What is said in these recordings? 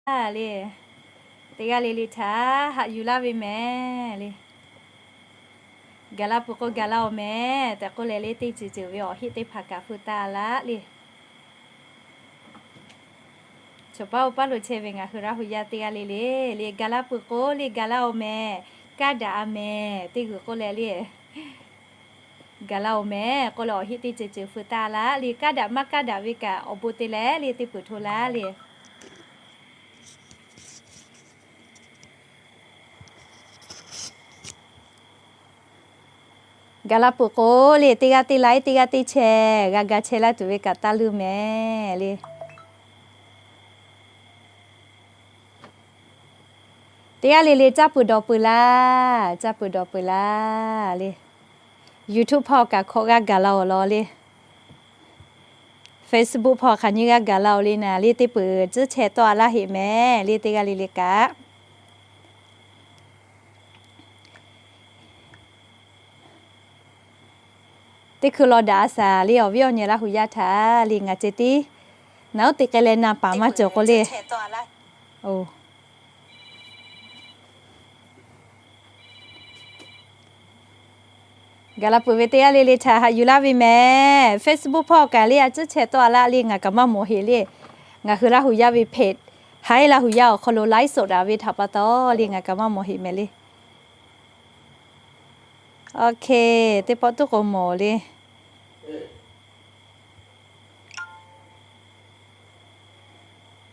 le. Teˇ g'aˇ le le htaꞈ haꞈ yuˬ laˇ ve mehˍ le. Gaˬ la peuˬ k'o gaˬ la-oˬ mehˍ tehꞈ k'oˆ leh le, teˇ ceuˬ ceuˬ ve awˬ heˆ teˇ hpaˍ kaꞈ feu taˇ laˇ le. Chaw paˉ oˇ paˉ lo chehˇ ve ngaˬ hui Laˇ hu yaˇ teˇ g'aˇ le le, le gaˬ la peuˬ k'o le gaˬ la-oˬ mehˍ, kaˇ daꞈ a mehˍ teˇ g'uiˬ k'oˆ leh le, gaˬ la-oˬ mehˍ k'oˆ leh awˬ heˆ teˇ ceuˬ ceuˬ feu taˇ laˇ le. Kaˇ daꞈ maˇ kaˇ daꞈ ve kaꞈ awˬ bon te leh le teˇ peuˬ hto laˇ le. Gaˬ la peuˬ k'o le teˇ g'aˇ teˇ like teˇ g'aˇ teˇ share g'a ga chehˇ laˇ tuˬ ve kaꞈ taˇ leuˇ mehˍ le. Teˇ g'aˇ le le caˇ peuˬ dawˬ peuˬ laˇ, caˇ peuˬ dawˬ peuˬ laˇ le. YouTube hpawˇ kaꞈ hkawꞈ g'aˇ gaˬ la-oˬ law le. Facebook hpawˇ hk'aˬ nyi g'aˇ gaˬ la-oˬ le naˍ le, teˇ peuˬ tcuhˉ chehˇ tawˆ a laˇ heˆ mehˍ le teˇ g'aˇ le le kaꞈ. Teˇ hkui law daꞈ a shaˍ le awˬ viˉ awˬ nyi Laˇ hu yaˇ htaꞈ le ngaˬ ceh tiˉ naˬ oˉ te k'ai leh na paˍ maˇ cawˬ k'o le. Gaˬ la peuˬ ve teˇ g'aˇ le le htaꞈ haꞈ yuˬ laˇ ve mehˍ. Facebook hpawˇ kaꞈ le a tcuhˉ chehˇ tawˆ a laˇ le ngaˬ kaꞈ maˇ mawˬ heˆ le. Ngaˬ hui Laˇ hu yaˇ ve page, Haiˉ Laˇ hu yaˇ awˬ hk'aw lo ไลฟ์สด a ve htaꞈ pa taw le ngaˬ kaꞈ maˇ mawˬ heˆ mehˍ le. Okay, teˇ pawˆ tuˉ k'o mawˬ le.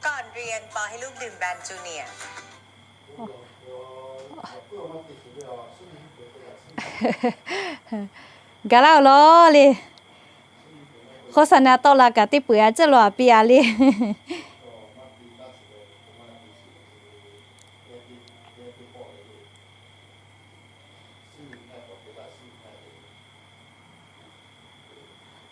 ก่อนเรียน ปอให้ลูกดื่มแบรนด์ Junior. Gaˬ laˇ-oˬ law le. โฆษณา tawˆ la kaꞈ teˇ peuˬ a ciˉ law a piˇ a le.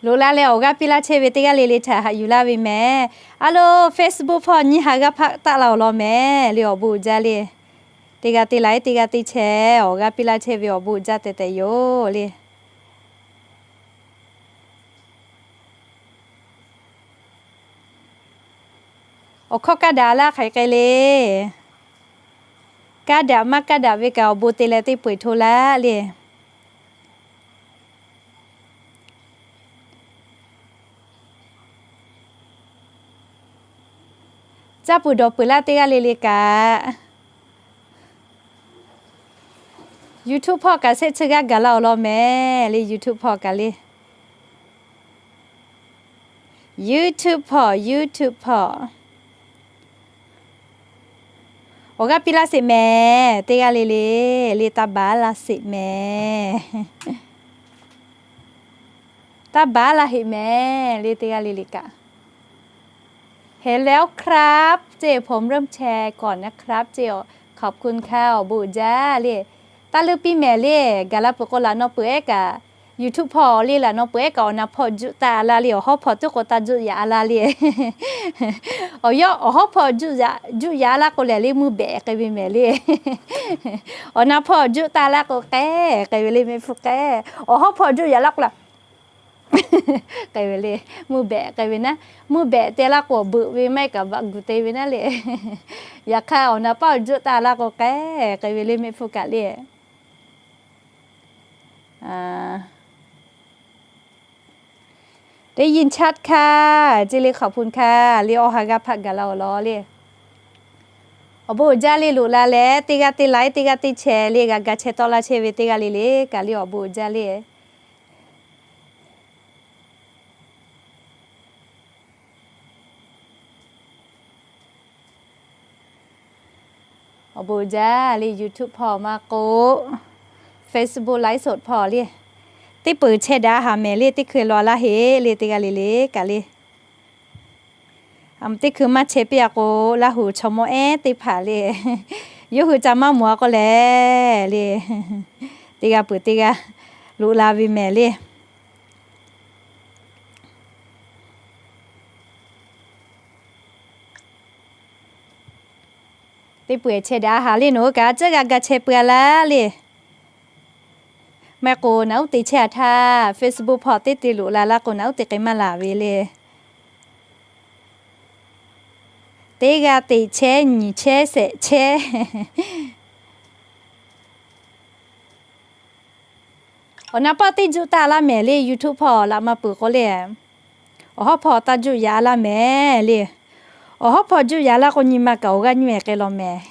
Loꞈ la leh awˬ g'aˇ piˇ laˇ chehˇ ve teˇ g'aˇ le le htaꞈ haꞈ yuˬ laˇ ve mehˍ. A lo, Facebook hpawˇ nyiˇ ha g'aˇ hpaˆ taˆ la-oˬ law mehˍ le awˬ bon uiˍ jaˇ le. Teˇ g'aˇ teˇ like teˇ g'aˇ teˇ share awˬ g'aˇ piˇ laˇ chehˇ ve awˬ bon uiˍ jaˇ tehꞈ tehꞈ yoˬ le. Awˬ hkawˇ kaˇ daꞈ laˇ hk'aˬ hk'e le. Kaˇ daꞈ maˇ kaˇ daꞈ ve kaꞈ awˬ bon te leh teˇ peuˬ hto laˇ le. Caˇ peuˬ dawˬ peuˬ laˇ teˇ g'aˇ le le kaꞈ. YouTube hpawˇ kaꞈ shehˆ chi g'aˇ gaˬ laˇ-oˬ law mehˍ le YouTube hpawˇ kaꞈ le. YouTube hpawˇ, YouTube hpawˇ. Awˬ g'aˇ piˇ laˇ sheˍ mehˍ teˇ g'aˇ le le, le taˇ baˬ laˇ sheˍ mehˍ. Taˇ baˬ laˇ heˆ mehˍ le teˇ g'aˇ le le kaꞈ. เห็นแล้วครับ เจ๊ ผมเริ่มแชร์ก่อนนะครับ เจ๊ ขอบคุณค่ะ awˬ bon uiˍ jaˇ le. Taˇ leuˇ piˇ mehˍ le. Gaˬ la peuˬ k'o laꞈ naw peuˬ ehˉ kaꞈ, YouTube hpawˇ le laꞈ naw peuˬ ehˉ kaꞈ awˬ na hpawˇ juˆ taˇ laˇ le. Awˬ hawˉ hpawˇ tuˉ k'o taˇ juˆ yaꞈ laˇ le. Awˬ yawˇ awˬ hawˉ hpawˇ juˆ yaꞈ laˇ k'o lehˬ le mvuhˇ behꞈ k'ai ve mehˍ le. Awˬ na hpawˇ juˆ taˇ laˇ k'o k'ai k'ai ve le mehˆ hpu k'ai. Awˬ hawˉ hpawˇ juˆ yaꞈ laˇ k'o la k'ai ve le, mvuhˇ behꞈ k'ai ve naˉ, mvuhˇ behꞈ te laˇ k'o beuꞈ ve maˇ heˆ kaꞈ baꞈ gu te ve naˉ le. Yaꞈ hk'aˇ awˬ na paˇ awˬ juˆ taˇ laˇ k'o k'ai k'ai ve le mehˆ hpu kaꞈ le. Teˇ ยินชัดค่ะ เจ๊ le ขอบคุณค่ะ le awˬ ha g'aˇ hpaˆ gaˬ laˇ-oˬ law le. Awˬ bon uiˍ jaˇ le loꞈ la leh teˇ g'aˇ teˇ like teˇ g'aˇ teˇ share le g'a ga chehˇ tawˆ laˇ chehˇ ve teˇ g'aˇ le le kaꞈ le awˬ bon uiˍ jaˇ le. Awˬ bon uiˍ jaˇ le YouTube hpawˇ maˇ k'oˆ, Facebook ไลฟ์สด hpawˇ le. Teˇ peuˬ chehˇ daꞈ haˍ mehˍ le teˇ hkui law laˇ heˆ le teˇ g'aˇ le le kaꞈ le. Teˇ hkui maˇ chehˇ piˇ a k'o Laˇhuˍ chaw mawˇ ehˉ teˇ hpaˍ le, yawˇ hui ca maˇ mawˬ a k'o lehˬ le, teˇ g'aˇ peuˬ teˇ g'aˇ loꞈ la ve mehˍ le. Teˇ peuˬ chehˇ daꞈ haˍ le nawˬ hui kaꞈ a ciˉ g'a ga chehˇ peuˬ a laˇ le. Maˇ heˆ k'o naˬ uˉ te chehˇ a htaˇ Facebook hpawˇ teˇ te loꞈ la laˇ k'o naˬ uˉ te k'ai maˇ laˬ ve le. Teˇ g'aˇ teꞈ chehˇ nyiˬ chehˇ shehˍ chehˇ. Awˬ na paˆ teˇ juˆ taˆ laˇ mehˍ le, YouTube hpawˇ laꞈ maˇ peuˬ k'o le. Awˬ hawˉ hpawˇ taˇ juˆ yaꞈ laˇ mehˍ le. Awˬ hawˉ hpawˇ juˆ yaꞈ laˇ k'o, nyi ma kaꞈ awˬ g'aˇ nyiˇ ehˍ k'ai law mehˍ.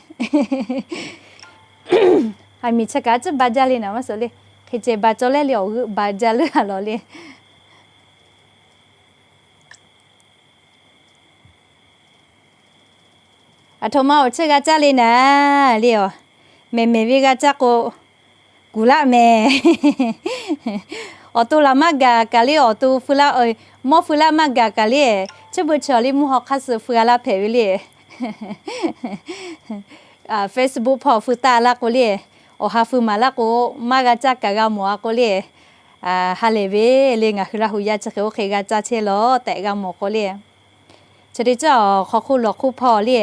Aˬ miˍ chi kaꞈ a ciˉ ba jaˇ le naˍ maˇ suhˍ le. Hk'e ceh ba cawˇ leh le awˬ g'euˆ ba jaˇ leuˉ a law le. Aˬ htoꞈ ma awˬ chehˇ g'a caˇ le naˍ le, mehˬ mehˬ ve g'a caˇ k'o, kuˬ laˆ mehˍ. Awˬ to laˬ maˇ gaˬ kaꞈ le, awˬ to feu laˇ, mawˇ feu laˇ maˇ gaˬ kaꞈ le, chi beuꞈ chi awˬ le mvuhˇ haw hk'aˇ suh feu g'a laˇ hpehꞈ ve le. Facebook hpawˇ feu taˆ laˇ k'o le, awˬ ha feu maˍ laˇ k'o, maˇ g'a caˇ kaꞈ g'a mawˬ a k'o le, ha lehˬ ve le ngaˬ hui Laˇ hu yaˇ chi hk'e oˇ hk'e g'a caˇ chehˇ lawˬ tehꞈ g'a mawˬ k'o le. Chi teˇ ceuˬ hk'aw hk'oˆ lawˬ hk'oˆ hpawˇ le,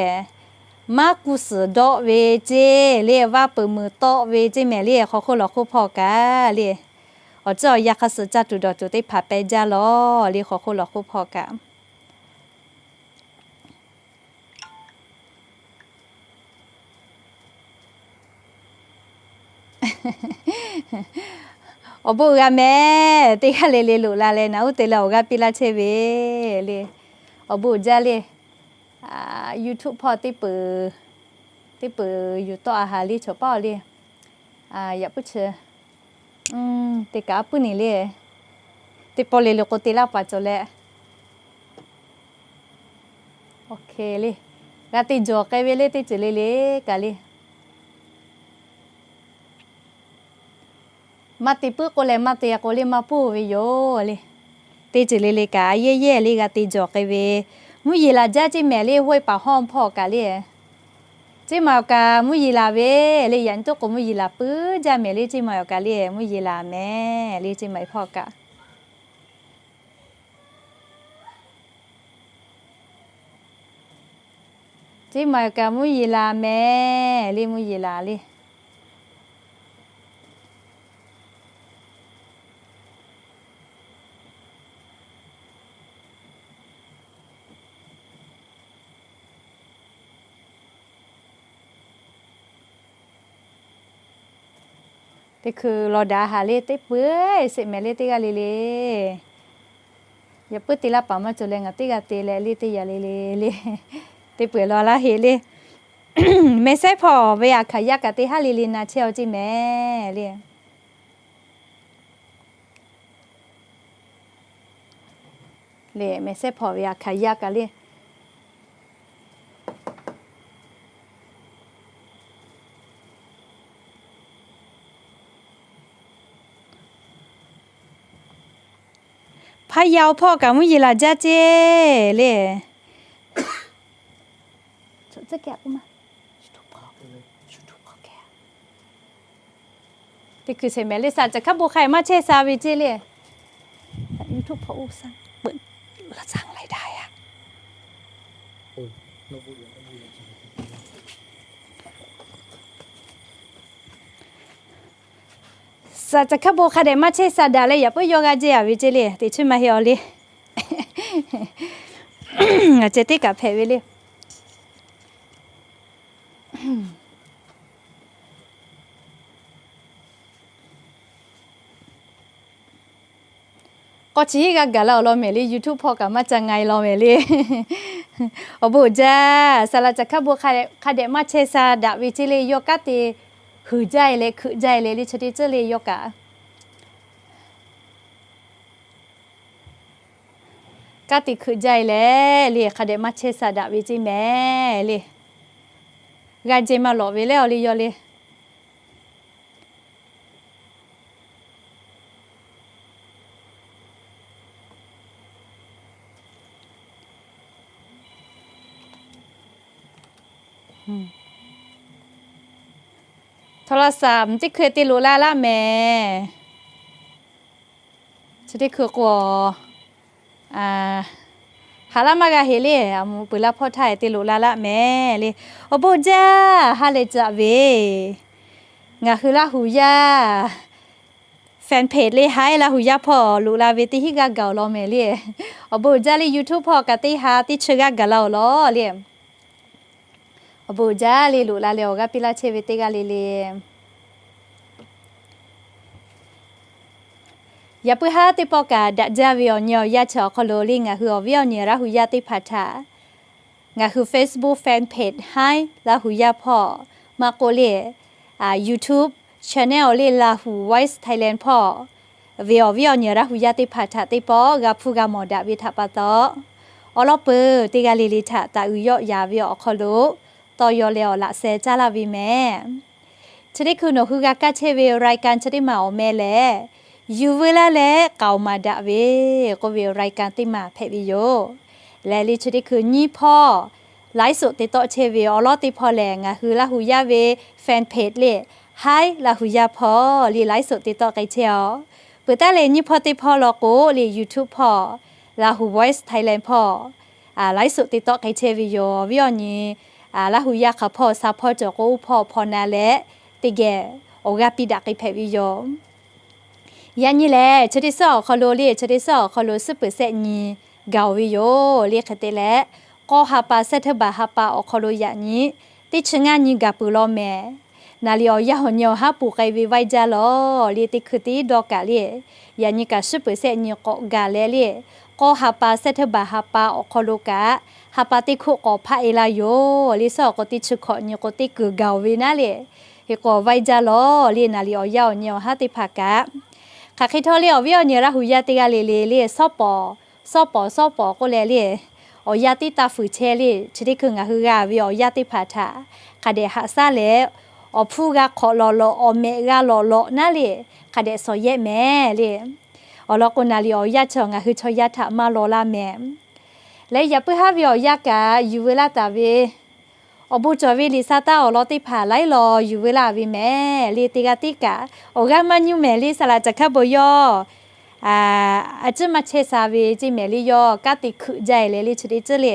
maˇ kuˇ suhˍ dawˆ ve ceˇ le, vaˇ peuˬ meuˬ tawˆ ve ceˇ mehˍ le, hk'aw hk'oˆ lawˬ hk'oˆ hpawˇ kaꞈ le, awˬ ceuˬ awˬ yanˇ hk'aˇ suh caˇ tuˬ dawˬ tuˬ teˇ hpaˍ pehˇ jaˇ lawˬ le, hk'aw hk'oˆ lawˬ hk'oˆ hpawˇ kaꞈ. Awˬ bon g'a mehˍ, teˇ g'aˇ le le loꞈ la leh naˍ uˉ te leh awˬ g'aˇ piˇ laˇ chehˇ ve le. Awˬ bon jaˇ le. YouTube hpawˇ teˇ peuˬ, teˇ peuˬ yuˬ tawˆ a haˍ le chaw paˉ le. Yaꞈ puiˉ chi, te kaꞈ a puiˉ nyi le. Teˇ pawˆ le le k'o te laˇ paˍ cawˬ leh. Oˇ hk'e le, g'a te jawˬ k'ai ve le teˇ ceuˬ le le kaꞈ le. Maˇ te puiˉ k'o leh maˇ te k'o le maˇ puˇ ve yoˬ le. Teˇ ceuˬ le le kaꞈ a yehˇ yehˇ le g'a te jawˬ k'ai ve. Mvuhˇ yeˬ laˬ jaˇ ceˇ mehˍ le, hoˆ paˍ hawˇ hpawˇ kaꞈ le. Ceˇ maˬ awˬ kaꞈ mvuhˇ yeˬ laˬ ve le, yaꞈ nyi toˆ k'o mvuhˇ yeˬ laˬ puiˉ jaˇ mehˍ le, ceˇ maˬ awˬ kaꞈ le mvuhˇ yeˬ laˬ mehˍ le, ceˇ maˬ hpawˇ kaꞈ. Ceˇ maˬ awˬ kaꞈ mvuhˇ yeˬ laˬ mehˍ le, mvuhˇ yeˬ laˬ le. Teˇ hkui law daꞈ haˍ le, teˇ peuˬ sheˍ mehˍ le teˇ g'aˇ le le. Yaꞈ puiˉ te laˇ paˍ maˇ cawˬ leh ngaˬ teˇ g'aˇ te leh le teˇ yanˇ le le le. Teˇ peuˬ law laˇ heˆ le. Mehˬ sehˉ hpawˇ ve aˬ hkaˍ yaˇ kaꞈ teˇ haˉ le le na chehˇ aw ceˇ mehˍ le. Le mehˬ sehˉ hpawˇ ve aˬ hkaˍ yaˇ kaꞈ le. Hpaˇ yaˇ awˬ hpawˇ kaꞈ mvuhˇ yeˬ laˬ jaˇ ceˇ le. Teˇ hkui sheˍ mehˍ le, saˍ caˬ hkaˉ bon hk'a maˇ chehˇ sha ve ceˇ le. YouTube hpawˇ uˇ saˇ peuˬ laˇ caˇ laiˉ daꞈ yaˇ. Saˍ caˬ hkaˉ bon hk'a dehꞈ maˇ chehˇ sha daꞈ leh yaꞈ puiˉ yawˇ g'a jehˇ a ve ceˇ le, teꞈ chiˉ maˇ heˆ awˬ le. Ngaˬ ceh teˇ kaꞈ hpehꞈ ve le. K'awˇ chi hiˆ g'a gaˬ la awˬ lawn mehˍ le, YouTube hpawˇ kaꞈ maˇ ca nga e law mehˍ le. Awˬ bon uiˍ jaˇ, saˍ laꞈ caˬ hkaˉ bon hk'a dehꞈ maˇ chehˇ sha daꞈ ve ceˇ le, yawˇ kanˉ te heuˬ jaˇ e leh hkeuꞈ jaˇ e leh le, chi teˇ ceuˬ le yawˇ kaꞈ kanˉ te hkeuꞈ jaˇ e leh le, hk'a dehꞈ maˇ chehˇ sha daꞈ ve ceˇ mehˍ le. G'a jehˇ maˇ lawꞈ ve leh awˬ le yawˇ le. Htawˇ laˇ saˍ teˇ hkui te loꞈ la laˇ mehˍ. Chi teˇ hkui k'o, haꞈ laˇ maˇ g'a heˆ le, aˬ mvuh peuˬ laˇ hpawˇ htaˇ te loꞈ la laˇ mehˍ le. Awˬ bon jaˇ, ha lehˬ caꞈ ve. Ngaˬ hui Laˇ hu yaˇ fan page le, ha Laˇ hu yaˇ hpawˇ loꞈ la ve teˇ hinˉ g'aˇ gaˬ awˬ lawn mehˍ le. Awˬ bon jaˇ le, YouTube hpawˇ kaꞈ teˇ ha teˇ chi g'aˇ gaˬ la awˬ lawn le. Awˬ bon jaˇ le, loꞈ la leh awˬ g'aˇ piˇ laˇ chehˇ ve teˇ g'aˇ le le. Yaꞈ puiˉ haˉ teˇ pawˆ kaꞈ daꞈ jaˇ ve awˬ nyi awˬ yanˇ chi awˬ hk'aw lo le, ngaˬ hui awˬ viˉ awˬ nyi Laˇ hu yaˇ teˇ hpaˍ htaꞈ ngaˬ hui Facebook fan page Hi Laˇ hu yaˇ hpawˇ, maˇ k'oˆ le, YouTube channel le Lahu Voice Thailand hpawˇ ve awˬ viˉ awˬ nyi Laˇ hu yaˇ teˇ hpaˍ htaꞈ teˇ pawˆ g'a hpuˇ g'a mawˬ daꞈ ve htaꞈ pa taw, awˬ lawn peuˬ teˇ g'aˇ le le htaꞈ taˍ uiˍ yawˆ yaˍ ve awˬ hk'aw lo tawˇ yaw leh awˬ laꞈ sheh caˇ laˇ ve mehˍ. Chi teˇ hkui nawˬ hui g'a kaˇ chehˇ ve รายการ chi teˇ maˬ awˬ meh lehˬ, Yuˬ veu laˇ leh k'aoˍ maˍ daꞈ ve k'oˆ ve รายการ teˇ maˬ hpehꞈ ve yoˬ. Lehˬ le chi teˇ hkui nyiˇ hpawˇ ไลฟ์สด te tawˆ chehˇ ve awˬ lawn teˇ hpawˇ lehˬ, ngaˬ hui Laˇ hu yaˇ ve fan page le Hi Laˇ hu yaˇ hpawˇ le ไลฟ์สด te tawˆ k'ai chehˇ a. Peuˬ taˉ leh nyiˇ hpawˇ teˇ hpawˇ law k'o le YouTube hpawˇ, Lahu Voice Thailand hpawˇ ไลฟ์สด te tawˆ k'ai chehˇ ve yoˬ. Awˬ viˉ awˬ nyi Laˇ hu yaˇ hk'aˬ hpawˇ sha hpawˇ cawˬ k'o, oˇ hpawˇ hpaw na leh teˇ geh awˬ g'aˇ piˇ daꞈ k'ai hpehꞈ ve yoˬ. Yaꞈ nyi lehˬ, chi teˇ suhˉ awˬ hk'aw lo le, chi teˇ suhˉ awˬ hk'aw lo suhˉ peuˬ shehˆ nyi gaˬ-oˬ ve yoˬ le. Hk'e te leh, k'awˇ ha pa เซปเทมเบอร์ ha pa awˬ hk'aw lo yaꞈ nyi teˇ chi ngaˇ nyi gaˬ peuˬ law mehˍ. Naˍ liꞈ awˬ yanˇ awˬ nyi awˬ haˉ ponˬ k'ai ve ไวน์ jaˇ lawˬ le, teˇ hkui tiˉ dawˇ kaꞈ le, yaꞈ nyi kaꞈ suhˉ peuˬ shehˆ nyi k'awꞈ gaˬ leh le, k'awˇ ha pa เซปเทมเบอร์ ha pa awˬ hk'aw lo kaꞈ ha pa teˇ hkoˆ k'awꞈ hpaˆ e laˇ yoˬ le. Suhˉ awˬ k'o teˇ chi hkawꞈ nyi k'o teˇ kuiˬ gaˬ-oˬ ve naˉ le. Hk'e k'o ไวน์ jaˇ lawˬ le, naˍ liꞈ awˬ yanˇ awˬ nyi awˬ haˉ teˇ hpaˍ kaꞈ. Hk'aˬ hk'e htawˇ le, awˬ viˉ awˬ nyi Laˇ hu yaˇ teˇ g'aˇ le le le, sawˉ pawˍ, sawˉ pawˍ, sawˉ pawˍ k'oˆ leh le, awˬ yanˇ tiˉ taˇ fuiˍ chehˇ le. Chi teˇ hkui ngaˬ hui g'a ve awˬ yanˇ teˇ hpaˍ htaꞈ hk'a dehꞈ haꞈ shaˉ leh, awˬ hpfuhˇ g'a hk'awꞈ lawꞈ lawꞈ, awˬ mehꞈ g'a lawꞈ lawꞈ naˉ le, hk'a dehꞈ shawˍ yehˆ mehˍ le. Awˬ lawn k'o, naˍ liꞈ awˬ yanˇ chi ngaˬ hui chaw yaˇ htaꞈ maˇ law laˇ mehˍ. Leh yaꞈ puiˉ haˉ ve awˬ yanˇ kaꞈ yuˬ veu laˇ taˍ ve, awˬ bon cawˬ ve liꞈ sha taˇ awˬ lawn teˇ hpaˍ laiˉ law yuˬ veu laˇ ve mehˍ le. Teˇ g'aˇ tiˉ kaꞈ awˬ g'aˇ maˇ nyiˇ mehˍ le, saˍ laꞈ caˬ hkaˉ bon yawˇ a ciˉ maˇ chehˇ sha ve ceˇ mehˍ le. Yawˇ kanˉ te hkeuꞈ jaˇ e leh le, chi teˇ ceuˬ le,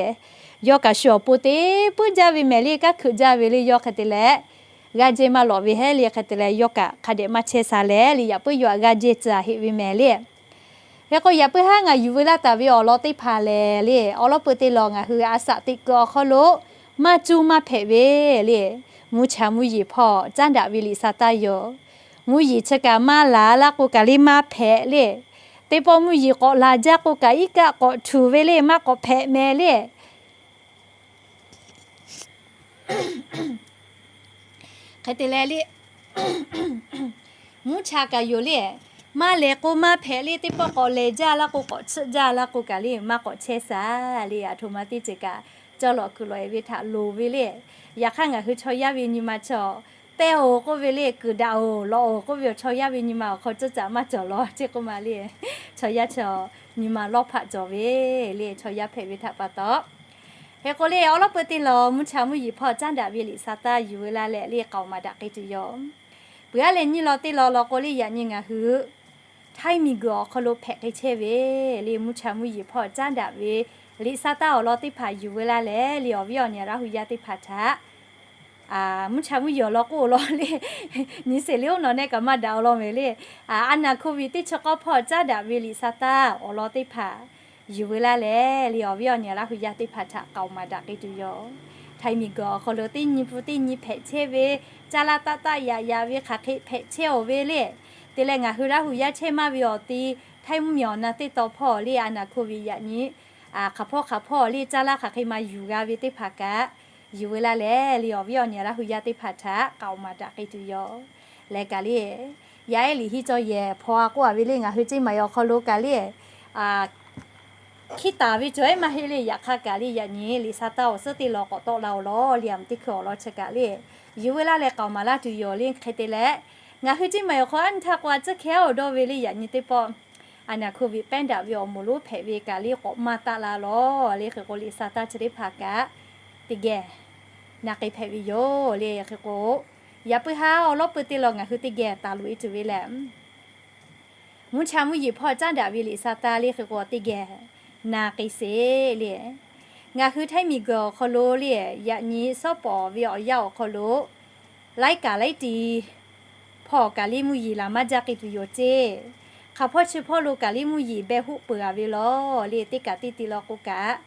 yawˇ kaꞈ shu awˬ pon te puiˉ jaˇ ve mehˍ le. Kanˉ hkeuꞈ jaˇ ve le, yawˇ hk'e te leh g'aˇ jehˇ maˇ lawꞈ ve hehˉ le. Hk'e te leh yawˇ kaꞈ hk'a dehꞈ maˇ chehˇ sha leh le, yaꞈ puiˉ yawˇ htaꞈ g'aˇ jehˇ tcuh heꞈ ve mehˍ le. Hk'e k'o, yaꞈ puiˉ haˉ ngaˬ yuˬ veu laˇ taˍ ve awˬ lawn teˇ hpaˍ lehˬ le, awˬ lawn peuˬ te lawˬ ngaˬ hui a shaꞈ teꞈ kuiˬ awˬ hk'aw lo maˇ cuˇ maˇ hpehꞈ ve le, mvuhˇ cha mvuhˇ yeˬ hpawˇ caˉ daꞈ ve liꞈ sha taˇ yoˬ. Mvuhˇ yeˬ chi kaꞈ maˇ laˬ laˇ k'o kaꞈ le maˇ hpehꞈ le. Teˇ pawˆ mvuhˇ yeˬ k'awꞈ laˬ jaˇ k'o kaꞈ, iˉ kaˆ k'awꞈ htuꞈ ve le, maˇ k'awꞈ hpehꞈ mehˍ le. Hk'e te leh le, mvuhˇ cha kaꞈ yoˬ le, maˇ lehˬ k'o maˇ hpehꞈ le. Teˇ pawˆ k'awꞈ lehˬ jaˇ laˇ k'o, k'awꞈ chiˆ jaˇ laˇ k'o kaꞈ le, maˇ k'awꞈ chehˇ sha le. Aˬ htoꞈ ma teˇ ceuˬ kaꞈ cawˇ lawꞈ kuiˬ lawꞈ e ve htaꞈ loˍ ve le. Yaꞈ hk'aˇ ngaˬ hui chaw yaˇ ve nyi ma chaw, pehˇ-oˬ k'oˆ ve le, kuiˬ daꞈ-oˬ lawꞈ-oˬ k'oˆ ve awˬ chaw yaˇ ve nyi ma awˬ hk'aw ceuˬ caꞈ maˇ cawˬ law ceˇ k'oˆ ma le. Chaw yaˇ chaw nyi ma lawˇ hpaˆ cawˬ ve le, chaw yaˇ hpehꞈ ve htaꞈ pa taw. Hk'e k'o le, awˬ lawn peuˬ te lawˬ mvuhˇ cha mvuhˇ yeˬ hpawˇ caˉ daꞈ ve liꞈ sha taˇ yuˬ veu laˇ leh le, k'aoˍ maˍ daꞈ k'ai tuˬ yoˬ. Peuˬ aˉ leh nyiˇ law teˇ law law k'o le, yaꞈ nyi ngaˬ hui Htaiˇ miˬ guiˬ awˬ hk'aw lo hpehꞈ k'ai chehˇ ve le, mvuhˇ cha mvuhˇ yeˬ hpawˇ caˉ daꞈ ve liꞈ sha taˇ awˬ lawn teˇ hpaˍ yuˬ veu laˇ leh le, awˬ viˉ awˬ nyi Laˇ hu yaˇ teˇ hpaˍ htaꞈ mvuhˇ cha mvuhˇ yeˬ awˬ lawn k'oˆ awˬ lawn le, nyi sheˍ le, oˇ nawˬ neh kaꞈ maˇ daꞈ awˬ lawn mehˍ le. A naˍ โควิด teˇ chi k'awˇ hpawˇ caˉ daꞈ ve liꞈ sha taˇ awˬ lawn teˇ hpaˍ yuˬ veu laˇ leh le, awˬ viˉ awˬ nyi Laˇ hu yaˇ teˇ hpaˍ htaꞈ k'aoˍ maˍ daꞈ k'ai tuˬ yoˬ. Htaiˇ miˬ guiˬ awˬ hk'aw lo teˇ nyi pu teˇ nyi hpehꞈ chehˇ ve, caˇ laˇ taˆ taˆ yaꞈ yaꞈ ve hk'aˬ hk'e hpehꞈ chehˇ-oˬ ve le. Te leh ngaˬ hui Laˇ hu yaˇ chehˇ maˇ ve awˬ ti, Htaiˇ mvuhˇ miˬ awˬ na teˇ taw hpawˇ le, a naˍ โควิด yaꞈ nyi hk'aˬ hpawˇ hk'aˬ hpawˇ le caˇ laˇ hk'aˬ hk'e ma yuˬ g'a ve teˇ hpaˍ kaꞈ yuˬ veu laˇ leh le, awˬ viˉ awˬ nyi Laˇ hu yaˇ teˇ hpaˍ htaꞈ k'aoˍ maˍ daꞈ k'ai tuˬ yoˬ. Leh kaꞈ le, yaˇ ehˉ liꞈ hiˉ cawˇ yehˬ hpaw a k'oˆ a ve le, ngaˬ hui ceˇ maˍ awˬ hk'aw lo kaꞈ le, hkiˇ taˍ ve cawˬ ehˉ maˇ heˆ le. Yaꞈ hk'aˇ kaꞈ le, yaꞈ nyi liꞈ sha taˇ awˬ suhˉ teˇ law k'awꞈ tawˆ la-oˬ lawˬ le, a teˇ hkui awˬ lawn chi kaꞈ le, yuˬ veu laˇ leh k'aoˍ maˍ laˇ tuˬ yoˬ le. Hk'e te leh, ngaˬ hui ceˇ maˍ awˬ hk'aw aˉ nyi htaˇ k'o a tcuhˉ hkeh awˬ dawˇ ve le, yaꞈ nyi teˇ pawˆ a naˍ โควิด pehˉ daꞈ ve awˬ moˍ lonˉ hpehꞈ ve kaꞈ le k'awꞈ maˇ taˆ la lawˬ le. Hk'e k'o liꞈ sha taˇ chi teˇ hpaˍ kaꞈ teˇ geh na k'ai hpehꞈ ve yoˬ le. Hk'e k'o, yaꞈ puiˉ haˉ awˬ lawn peuˬ te lawˬ ngaˬ hui teˇ geh taˍ loꞈ e tuˬ ve lehˬ, mvuhˇ cha mvuhˇ yeˬ hpawˇ caˉ daꞈ ve liꞈ sha taˇ le. Hk'e k'o teˇ geh na k'ai sheˍ le. Ngaˬ hui Htaiˇ miˬ guiˬ awˬ hk'aw lo le, yaꞈ nyi sawˉ pawˍ ve awˬ yanˇ awˬ hk'aw lo laiˉ kaˍ laiˉ ti hpawˇ kaꞈ le mvuhˇ yeˬ laˬ maˇ jaˇ k'ai tuˬ yoˬ ceˇ. Hk'aˬ hpawˇ chi hpawˇ lo kaꞈ le mvuhˇ yeˬ beh hoˆ peuˬ a ve lawˬ le, teˇ kaꞈ teˇ ti law k'o kaꞈ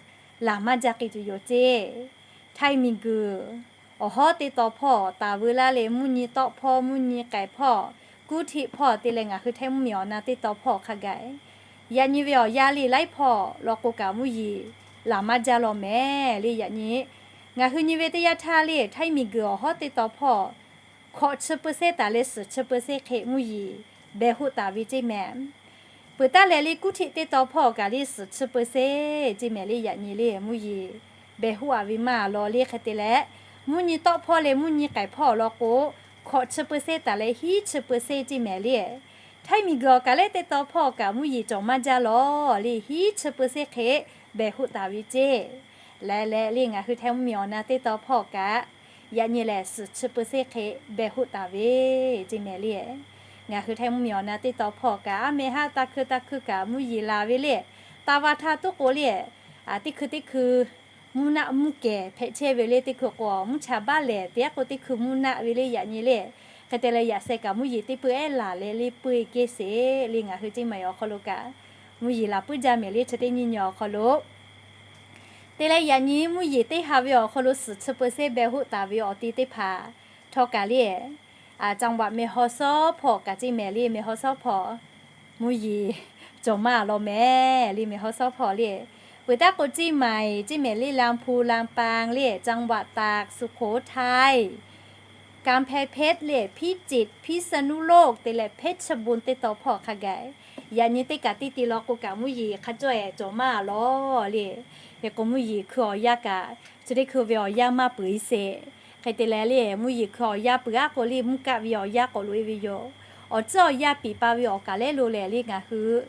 laˬ maˇ jaˇ k'ai tuˬ yoˬ ceˇ. Htaiˇ miˬ guiˬ awˬ hawˉ teˇ taw hpawˇ taˍ veu laˇ le, mvuhˇ nyi tawˆ hpawˇ, mvuhˇ nyi k'ehˬ hpawˇ, kuˉ htiˆ hpawˇ te leh ngaˬ hui Htaiˇ mvuhˇmiˬ awˬ na teˇ taw hpawˇ hk'a gaˬ, yaꞈ nyi ve awˬ yanˇ le laiˉ hpawˇ law k'o kaꞈ mvuhˇ yeˬ laˬ maˇ jaˇ law mehˍ le. Yaꞈ nyi ngaˬ hui nyi ve teˇ yanˇ htaˇ le Htaiˇ miˬguiˬ awˬ hawˉ teˇ taw hpawˇ hkawꞈ chi เปอร์เซ็นต์ taˍ leh suhˍ chi เปอร์เซ็นต์ hk'e mvuhˇ yeˬ behˬ hoˆ taˍ ve ceˇ mehˍ. Peuˬ taˉ leh le kuˉ htiˆ teˇ taw hpawˇ kaꞈ le suhˍ chi เปอร์เซ็นต์ ceˇ mehˍ le. Yaꞈ nyi le mvuhˇ yeˬ behˬ hoˆ a ve maˇ law le hk'e te leh, mvuhˇ nyi tawˆ hpawˇ leh mvuhˇ nyi k'ehˬ hpawˇ law k'o, hkawꞈ chi เปอร์เซ็นต์ taˍ leh hiˉ chi เปอร์เซ็นต์ ceˇ mehˍ le. Htaiˇ miˬguiˬ awˬ kaˍ lehˉ teˇ taw hpawˇ kaꞈ mvuhˇ yeˬ cawˬ maˇ jaˇ law le, hiˉ chi เปอร์เซ็นต์ hk'e behˬ hoˆ taˍ ve ceˇ. Leh leh le ngaˬ hui Htaiˇ mvuhˇmiˬ awˬ na teˇ taw hpawˇ kaꞈ, yaꞈ nyi lehˬ suhˍ chi เปอร์เซ็นต์ hk'e behˬ hoˆ taˍ ve ceˇ mehˍ le. Ngaˬ hui Htaiˇ mvuhˇmiˬ awˬ na teˇ taw hpawˇ kaꞈ, aˉ meh haˉ taˇ hkui taˇ hkui kaꞈ mvuhˇ yeˬ laˬ ve le. Taˇ va htaˇ tuˉ k'o le, teˇ hkui teˇ hkui mvuhˇ naˆ mvuhˇ kehˬ hpehꞈ chehˇ ve le, teˇ hkui k'o mvuhˇ cha baˆ lehˬ, teˇ g'aˇ k'o teˇ hkui mvuhˇ naˆ ve le. Yaꞈ nyi le, hk'e te leh yaꞈ sheh kaꞈ mvuhˇ yeˬ teˇ peu ehˉ laˬ leh le peu eˬ kehˬ sheˍ le. Ngaˬ hui ceˇ ma awˬ hk'aw lo kaꞈ mvuhˇ yeˬ laˬ puiˉ jaˇ mehˍ le, chi teˇ nyi nyi awˬ hk'aw lo. Te leh yaꞈ nyi mvuhˇ yeˬ teˇ ha ve awˬ hk'aw lo suhˍ chi เปอร์เซ็นต์ behˬ hoˆ taˍ ve awˬ ti teˇ hpaˍ htawˇ kaꞈ le, จังหวัดแม่ฮ่องสอน hpawˇ kaꞈ ceˇ mehˍ le, แม่ฮ่องสอน hpawˇ mvuhˇ yeˬ cawˬ maˇ law mehˍ le, แม่ฮ่องสอน hpawˇ le. Peuˬ taˉ k'o ceˇ ma ceˇ mehˍ le, ลำพูน ลำปาง le, จังหวัดตาก สุโขทัย กำแพงเพชร le, พิจิตร พิษณุโลก te leh เพชรบูรณ์ teˇ taw hpawˇ hk'a gaˬ, yaꞈ nyi teˇ kaꞈ teˇ ti law k'o kaꞈ mvuhˇ yeˬ hk'a cawˇ ehˍ cawˬ maˇ law le. Hk'e k'o mvuhˇ yeˬ hkui awˬ yanˇ kaꞈ chi teˇ hkui ve awˬ yanˇ maˇ peuˬ e sheˍ. Hk'e te leh le mvuhˇ yeˬ hkui awˬ yanˇ peuˬ aˉ k'o le mvuhˇ kaˆ ve awˬ yanˇ k'awꞈ loꞈ e ve yoˬ. Awˬ tcuhˉ awˬ yanˇ piˍ pa ve awˬ kaˍ lehˉ lo lehˬ le ngaˬ hui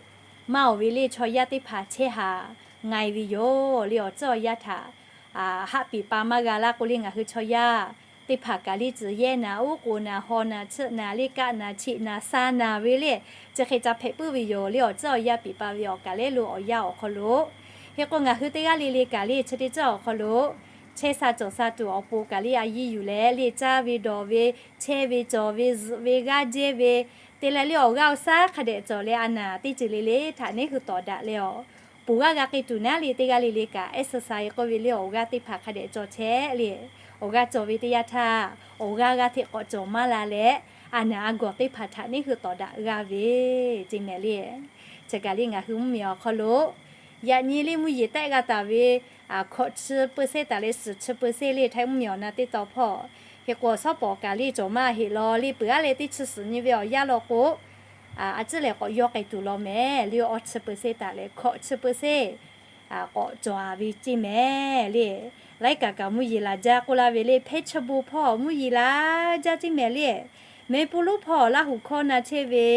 maˇ oˬ ve le chaw yaˇ teˇ hpaˍ chehˇ haˍ nga e ve yoˬ le. Awˬ tcuhˉ awˬ yanˇ htaꞈ haˆ piˍ pa maˇ g'a laˇ k'o le ngaˬ hui chaw yaˇ teˇ hpaˍ kaꞈ le tcuhˬ yehˇ naˍ, uˉ k'oˍ naˍ, haw naˍ, chiˆ naˍ, le kaˆ naˍ, cheꞈ naˍ, sa naˍ ve le, chi hk'e ca hpehꞈ puiˉ ve yoˬ le. Awˬ tcuhˉ awˬ yanˇ piˍ pa ve awˬ kaˍ lehˉ lo awˬ yanˇ awˬ hk'aw lo Hk'e k'o ngaˬ hui teˇ g'aˇ le le kaꞈ le chi teˇ ceuˬ awˬ hk'aw lo chehˇ sha cawˬ sha tuˬ awˬ pon kaꞈ le a yiˇ yuˬ leh le caˇ ve dawˬ ve chehˇ ve cawˬ ve zuhꞈ ve g'aˇ jehˇ ve te leh le awˬ g'aˇ awˬ shaˉ hk'a dehꞈ cawˬ leh a naˍ teˇ ceuˬ le le htaꞈ neˉ hui tawˍ daꞈ leh awˬ, poˬ g'aˇ g'a k'ai tuˬ naˉ le teˇ g'aˇ le le kaꞈ exercise k'oˆ ve le awˬ g'aˇ teˇ hpaˍ hk'a dehꞈ cawˬ chehˇ le. Awˬ g'aˇ cawˬ ve teˇ yanˇ htaˇ awˬ g'aˇ g'aˇ hteꞈ k'awꞈ cawˬ maˇ la leh a naˍ a gawˬ teˇ hpaˍ htaꞈ neˉ hui tawˍ daꞈ g'a ve ceˇ mehˍ le. Chi kaꞈ le ngaˬ hui mvuhˇmiˬ awˬ hk'aw lo yaꞈ nyi le mvuhˇ yeˬ tehˆ g'a taˍ ve hkawꞈ chi เปอร์เซ็นต์ taˍ leh suhˍ chi เปอร์เซ็นต์ le Htaiˇ mvuhˇmiˬ awˬ na teˇ taw hpawˇ. Hk'e k'o awˬ shawˉ pawˍ kaꞈ le cawˬ maˇ heˆ law le peuˬ aˉ leh teˇ chi suhˍ nyi ve awˬ yanˇ law k'o, a ciˉ lehˬ k'awꞈ yaw k'ai tuˬ law mehˍ le awˇ chi เปอร์เซ็นต์ taˍ leh hkawꞈ chi เปอร์เซ็นต์ k'awꞈ cawˬ a ve ceˇ mehˍ le. Laiˉ kaꞈ kaꞈ mvuhˇ yeˬ laˬ jaˇ k'oˆ laˇ ve le Hpehˇ chawˇ bon hpawˇ mvuhˇ yeˬ laˬ jaˇ ceˇ mehˍ le. Mehˍ pu lonˉ hpawˇ Laˇ huˍ hkawˇ na chehˇ ve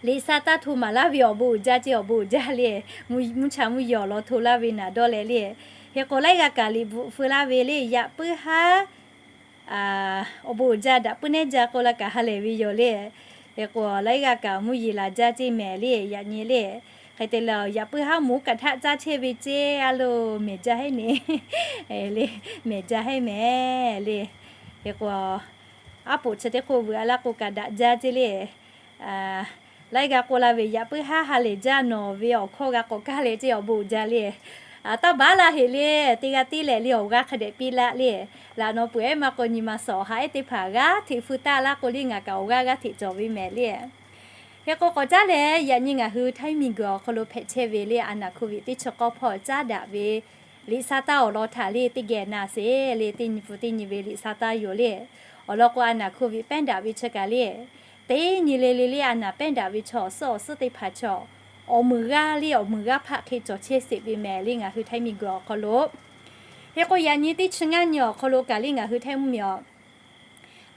liꞈ sha taˇ hto maˍ laˇ ve awˬ bon uiˍ jaˇ ceˇ awˬ bon uiˍ jaˇ le. Mvuhˇ cha mvuhˇ yeˬ awˬ lawn hto laˇ ve naˍ dawˇ leh le. Hk'e k'o laiˉ g'aˇ kaꞈ liꞈ bvuhꞈ feu laˇ ve le yaꞈ puiˉ haˉ awˬ bon uiˍ jaˇ daꞈ puiˉ nehˉ jaˇ k'oˆ laˇ kaꞈ ha lehˬ ve yoˬ le. Hk'e k'o laiˉ g'aˇ kaꞈ mvuhˇ yeˬ laˬ jaˇ ceˇ mehˍ le yaꞈ nyi le. Hk'e te leh yaꞈ puiˉ haˉ moˍ kaꞈ htaˆ caˇ chehˇ ve ceˇ a lo mehˍ jaˇ hehnˇ ne le mehˍ jaˇ hehnˇ mehˍ le. Hk'e k'o aˉ poꞈ chi teˇ hk'oˆ vuiˬ a laˇ k'o kaꞈ daꞈ jaˇ ceˇ le. Laiˉ g'aˇ k'oˆ laˇ ve yaꞈ puiˉ haˉ ha lehˬ jaˇ nawˬ ve awˬ hkawˇ g'a k'awꞈ kaˇ leh ceˇ awˬ bon uiˍ jaˇ le. Taˇ baˬ laˇ heꞈ le teˇ g'aˇ tiˉ lehˬ le awˬ g'aˇ hk'a dehꞈ piˇ laˇ le. Laꞈ naw peuˬ ehˉ maˇ k'o nyi ma suhˍ awˬ ha ehˉ teˇ hpaˍ g'aˇ hteꞈ feu taˇ laˇ k'o le ngaˬ kaꞈ awˬ g'aˇ g'aˇ hteꞈ cawˬ ve mehˍ le. Hk'e k'o k'awꞈ caˉ leh yaꞈ nyi ngaˬ hui Htaiˇ miˬguiˬ awˬ hk'aw lo hpehꞈ chehˇ ve le a naˍ hk'oˆ viꞈ teˇ chi k'awˇ hpawˇ caˉ daꞈ ve liꞈ sha taˇ awˬ lawn htaꞈ le teˇ geh na sheˍ le teˇ nyi pu teˇ nyi ve liꞈ sha taˇ yoˬ le. Awˬ lawn k'o a naˍ hk'oˆ viꞈ pehˉ daꞈ ve chi kaꞈ le teˇ nyi le le le a naˍ pehˉ daꞈ ve chaw awˬ suhˉ awˬ suhˉ teˇ hpaˍ chaw awˬ meunˍ g'aˇ le awˬ meunˍ g'aˇ hpaˆ hk'e cawˬ chehˇ sheˍ ve mehˍ le ngaˬ hui Htaiˇ miˬguiˬ awˬ hk'aw lo. Hk'e k'o yaꞈ nyi teˇ chi ngaˇ nyi awˬ hk'aw lo kaꞈ le ngaˬ hui Htaiˇ mvuhˇmiˬ awˬ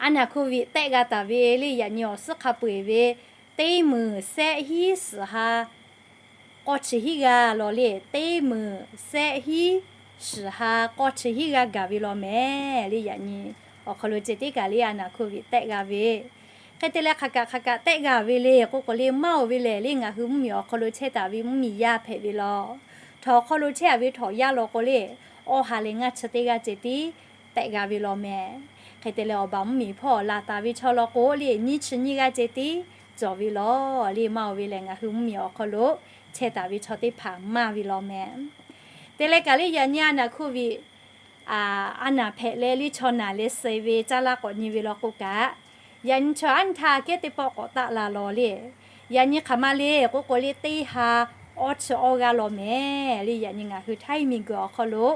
a naˍ hk'oˆ viꞈ tehˆ g'a taˍ ve le yaꞈ nyi awˬ suhˉ hk'a peu eˬ ve teˇ meunˍ shehˆ hiˉ suhˍ ha k'awˇ chi hiˉ g'aˇ law le teˇ meunˍ shehˆ hiˉ suhˍ ha k'awˇ chi hiˉ g'aˇ gaˬ ve law mehˍ le yaꞈ nyi awˬ hk'aw lo ceh tiˉ kaꞈ le a naˍ hk'oˆ viꞈ tehˆ g'a ve. Hk'e te leh hk'aˬ kaꞈ hk'aˬ kaꞈ tehˆ g'a ve le k'oˆ k'o le maˇ oˬ ve lehˬ le ngaˬ hui mvuhˇmiˬ awˬ hk'aw lo chehˇ taˍ ve mvuhˇmiˬ yaˇ hpehꞈ ve law. Htawnˍ awˬ hk'aw lo chehˇ a ve htawnˍ yaˇ law k'o le awˇ ha leh ngaˇ chi teˇ g'aˇ ceh tiˉ tehˆ g'a ve law mehˍ. Hk'e te leh awˬ baˬ mvuhˇmiˬ hpawˇ laˬ taˍ ve chaw law k'o le nyiˇ chi nyiˇ g'aˇ ceh tiˉ cawˬ ve law le maˇ oˬ ve lehˬ ngaˬ hui mvuhˇmiˬ awˬ hk'aw lo chehˇ taˍ ve chaw teˇ hpaˍ maˇ ve law mehˍ. Te leh kaꞈ le yaꞈ nyi a naˍ hk'oˆ viꞈ a naˍ hpehꞈ leh le chaw naˍ leh suh ve caˇ laˇ k'awꞈ nyi ve law k'o kaꞈ, yaꞈ nyi chaw aˉ nyi htaˇ kehˉ teˇ pawˆ k'awꞈ taˆ la lawˬ le. Yaꞈ nyi hk'aˬ ma le k'oˆ k'o le, teˇ ha awˇ chi awˇ g'aˇ law mehˍ le. Yaꞈ nyi ngaˬ hui Htaiˇ miˬguiˬ awˬ hk'aw lo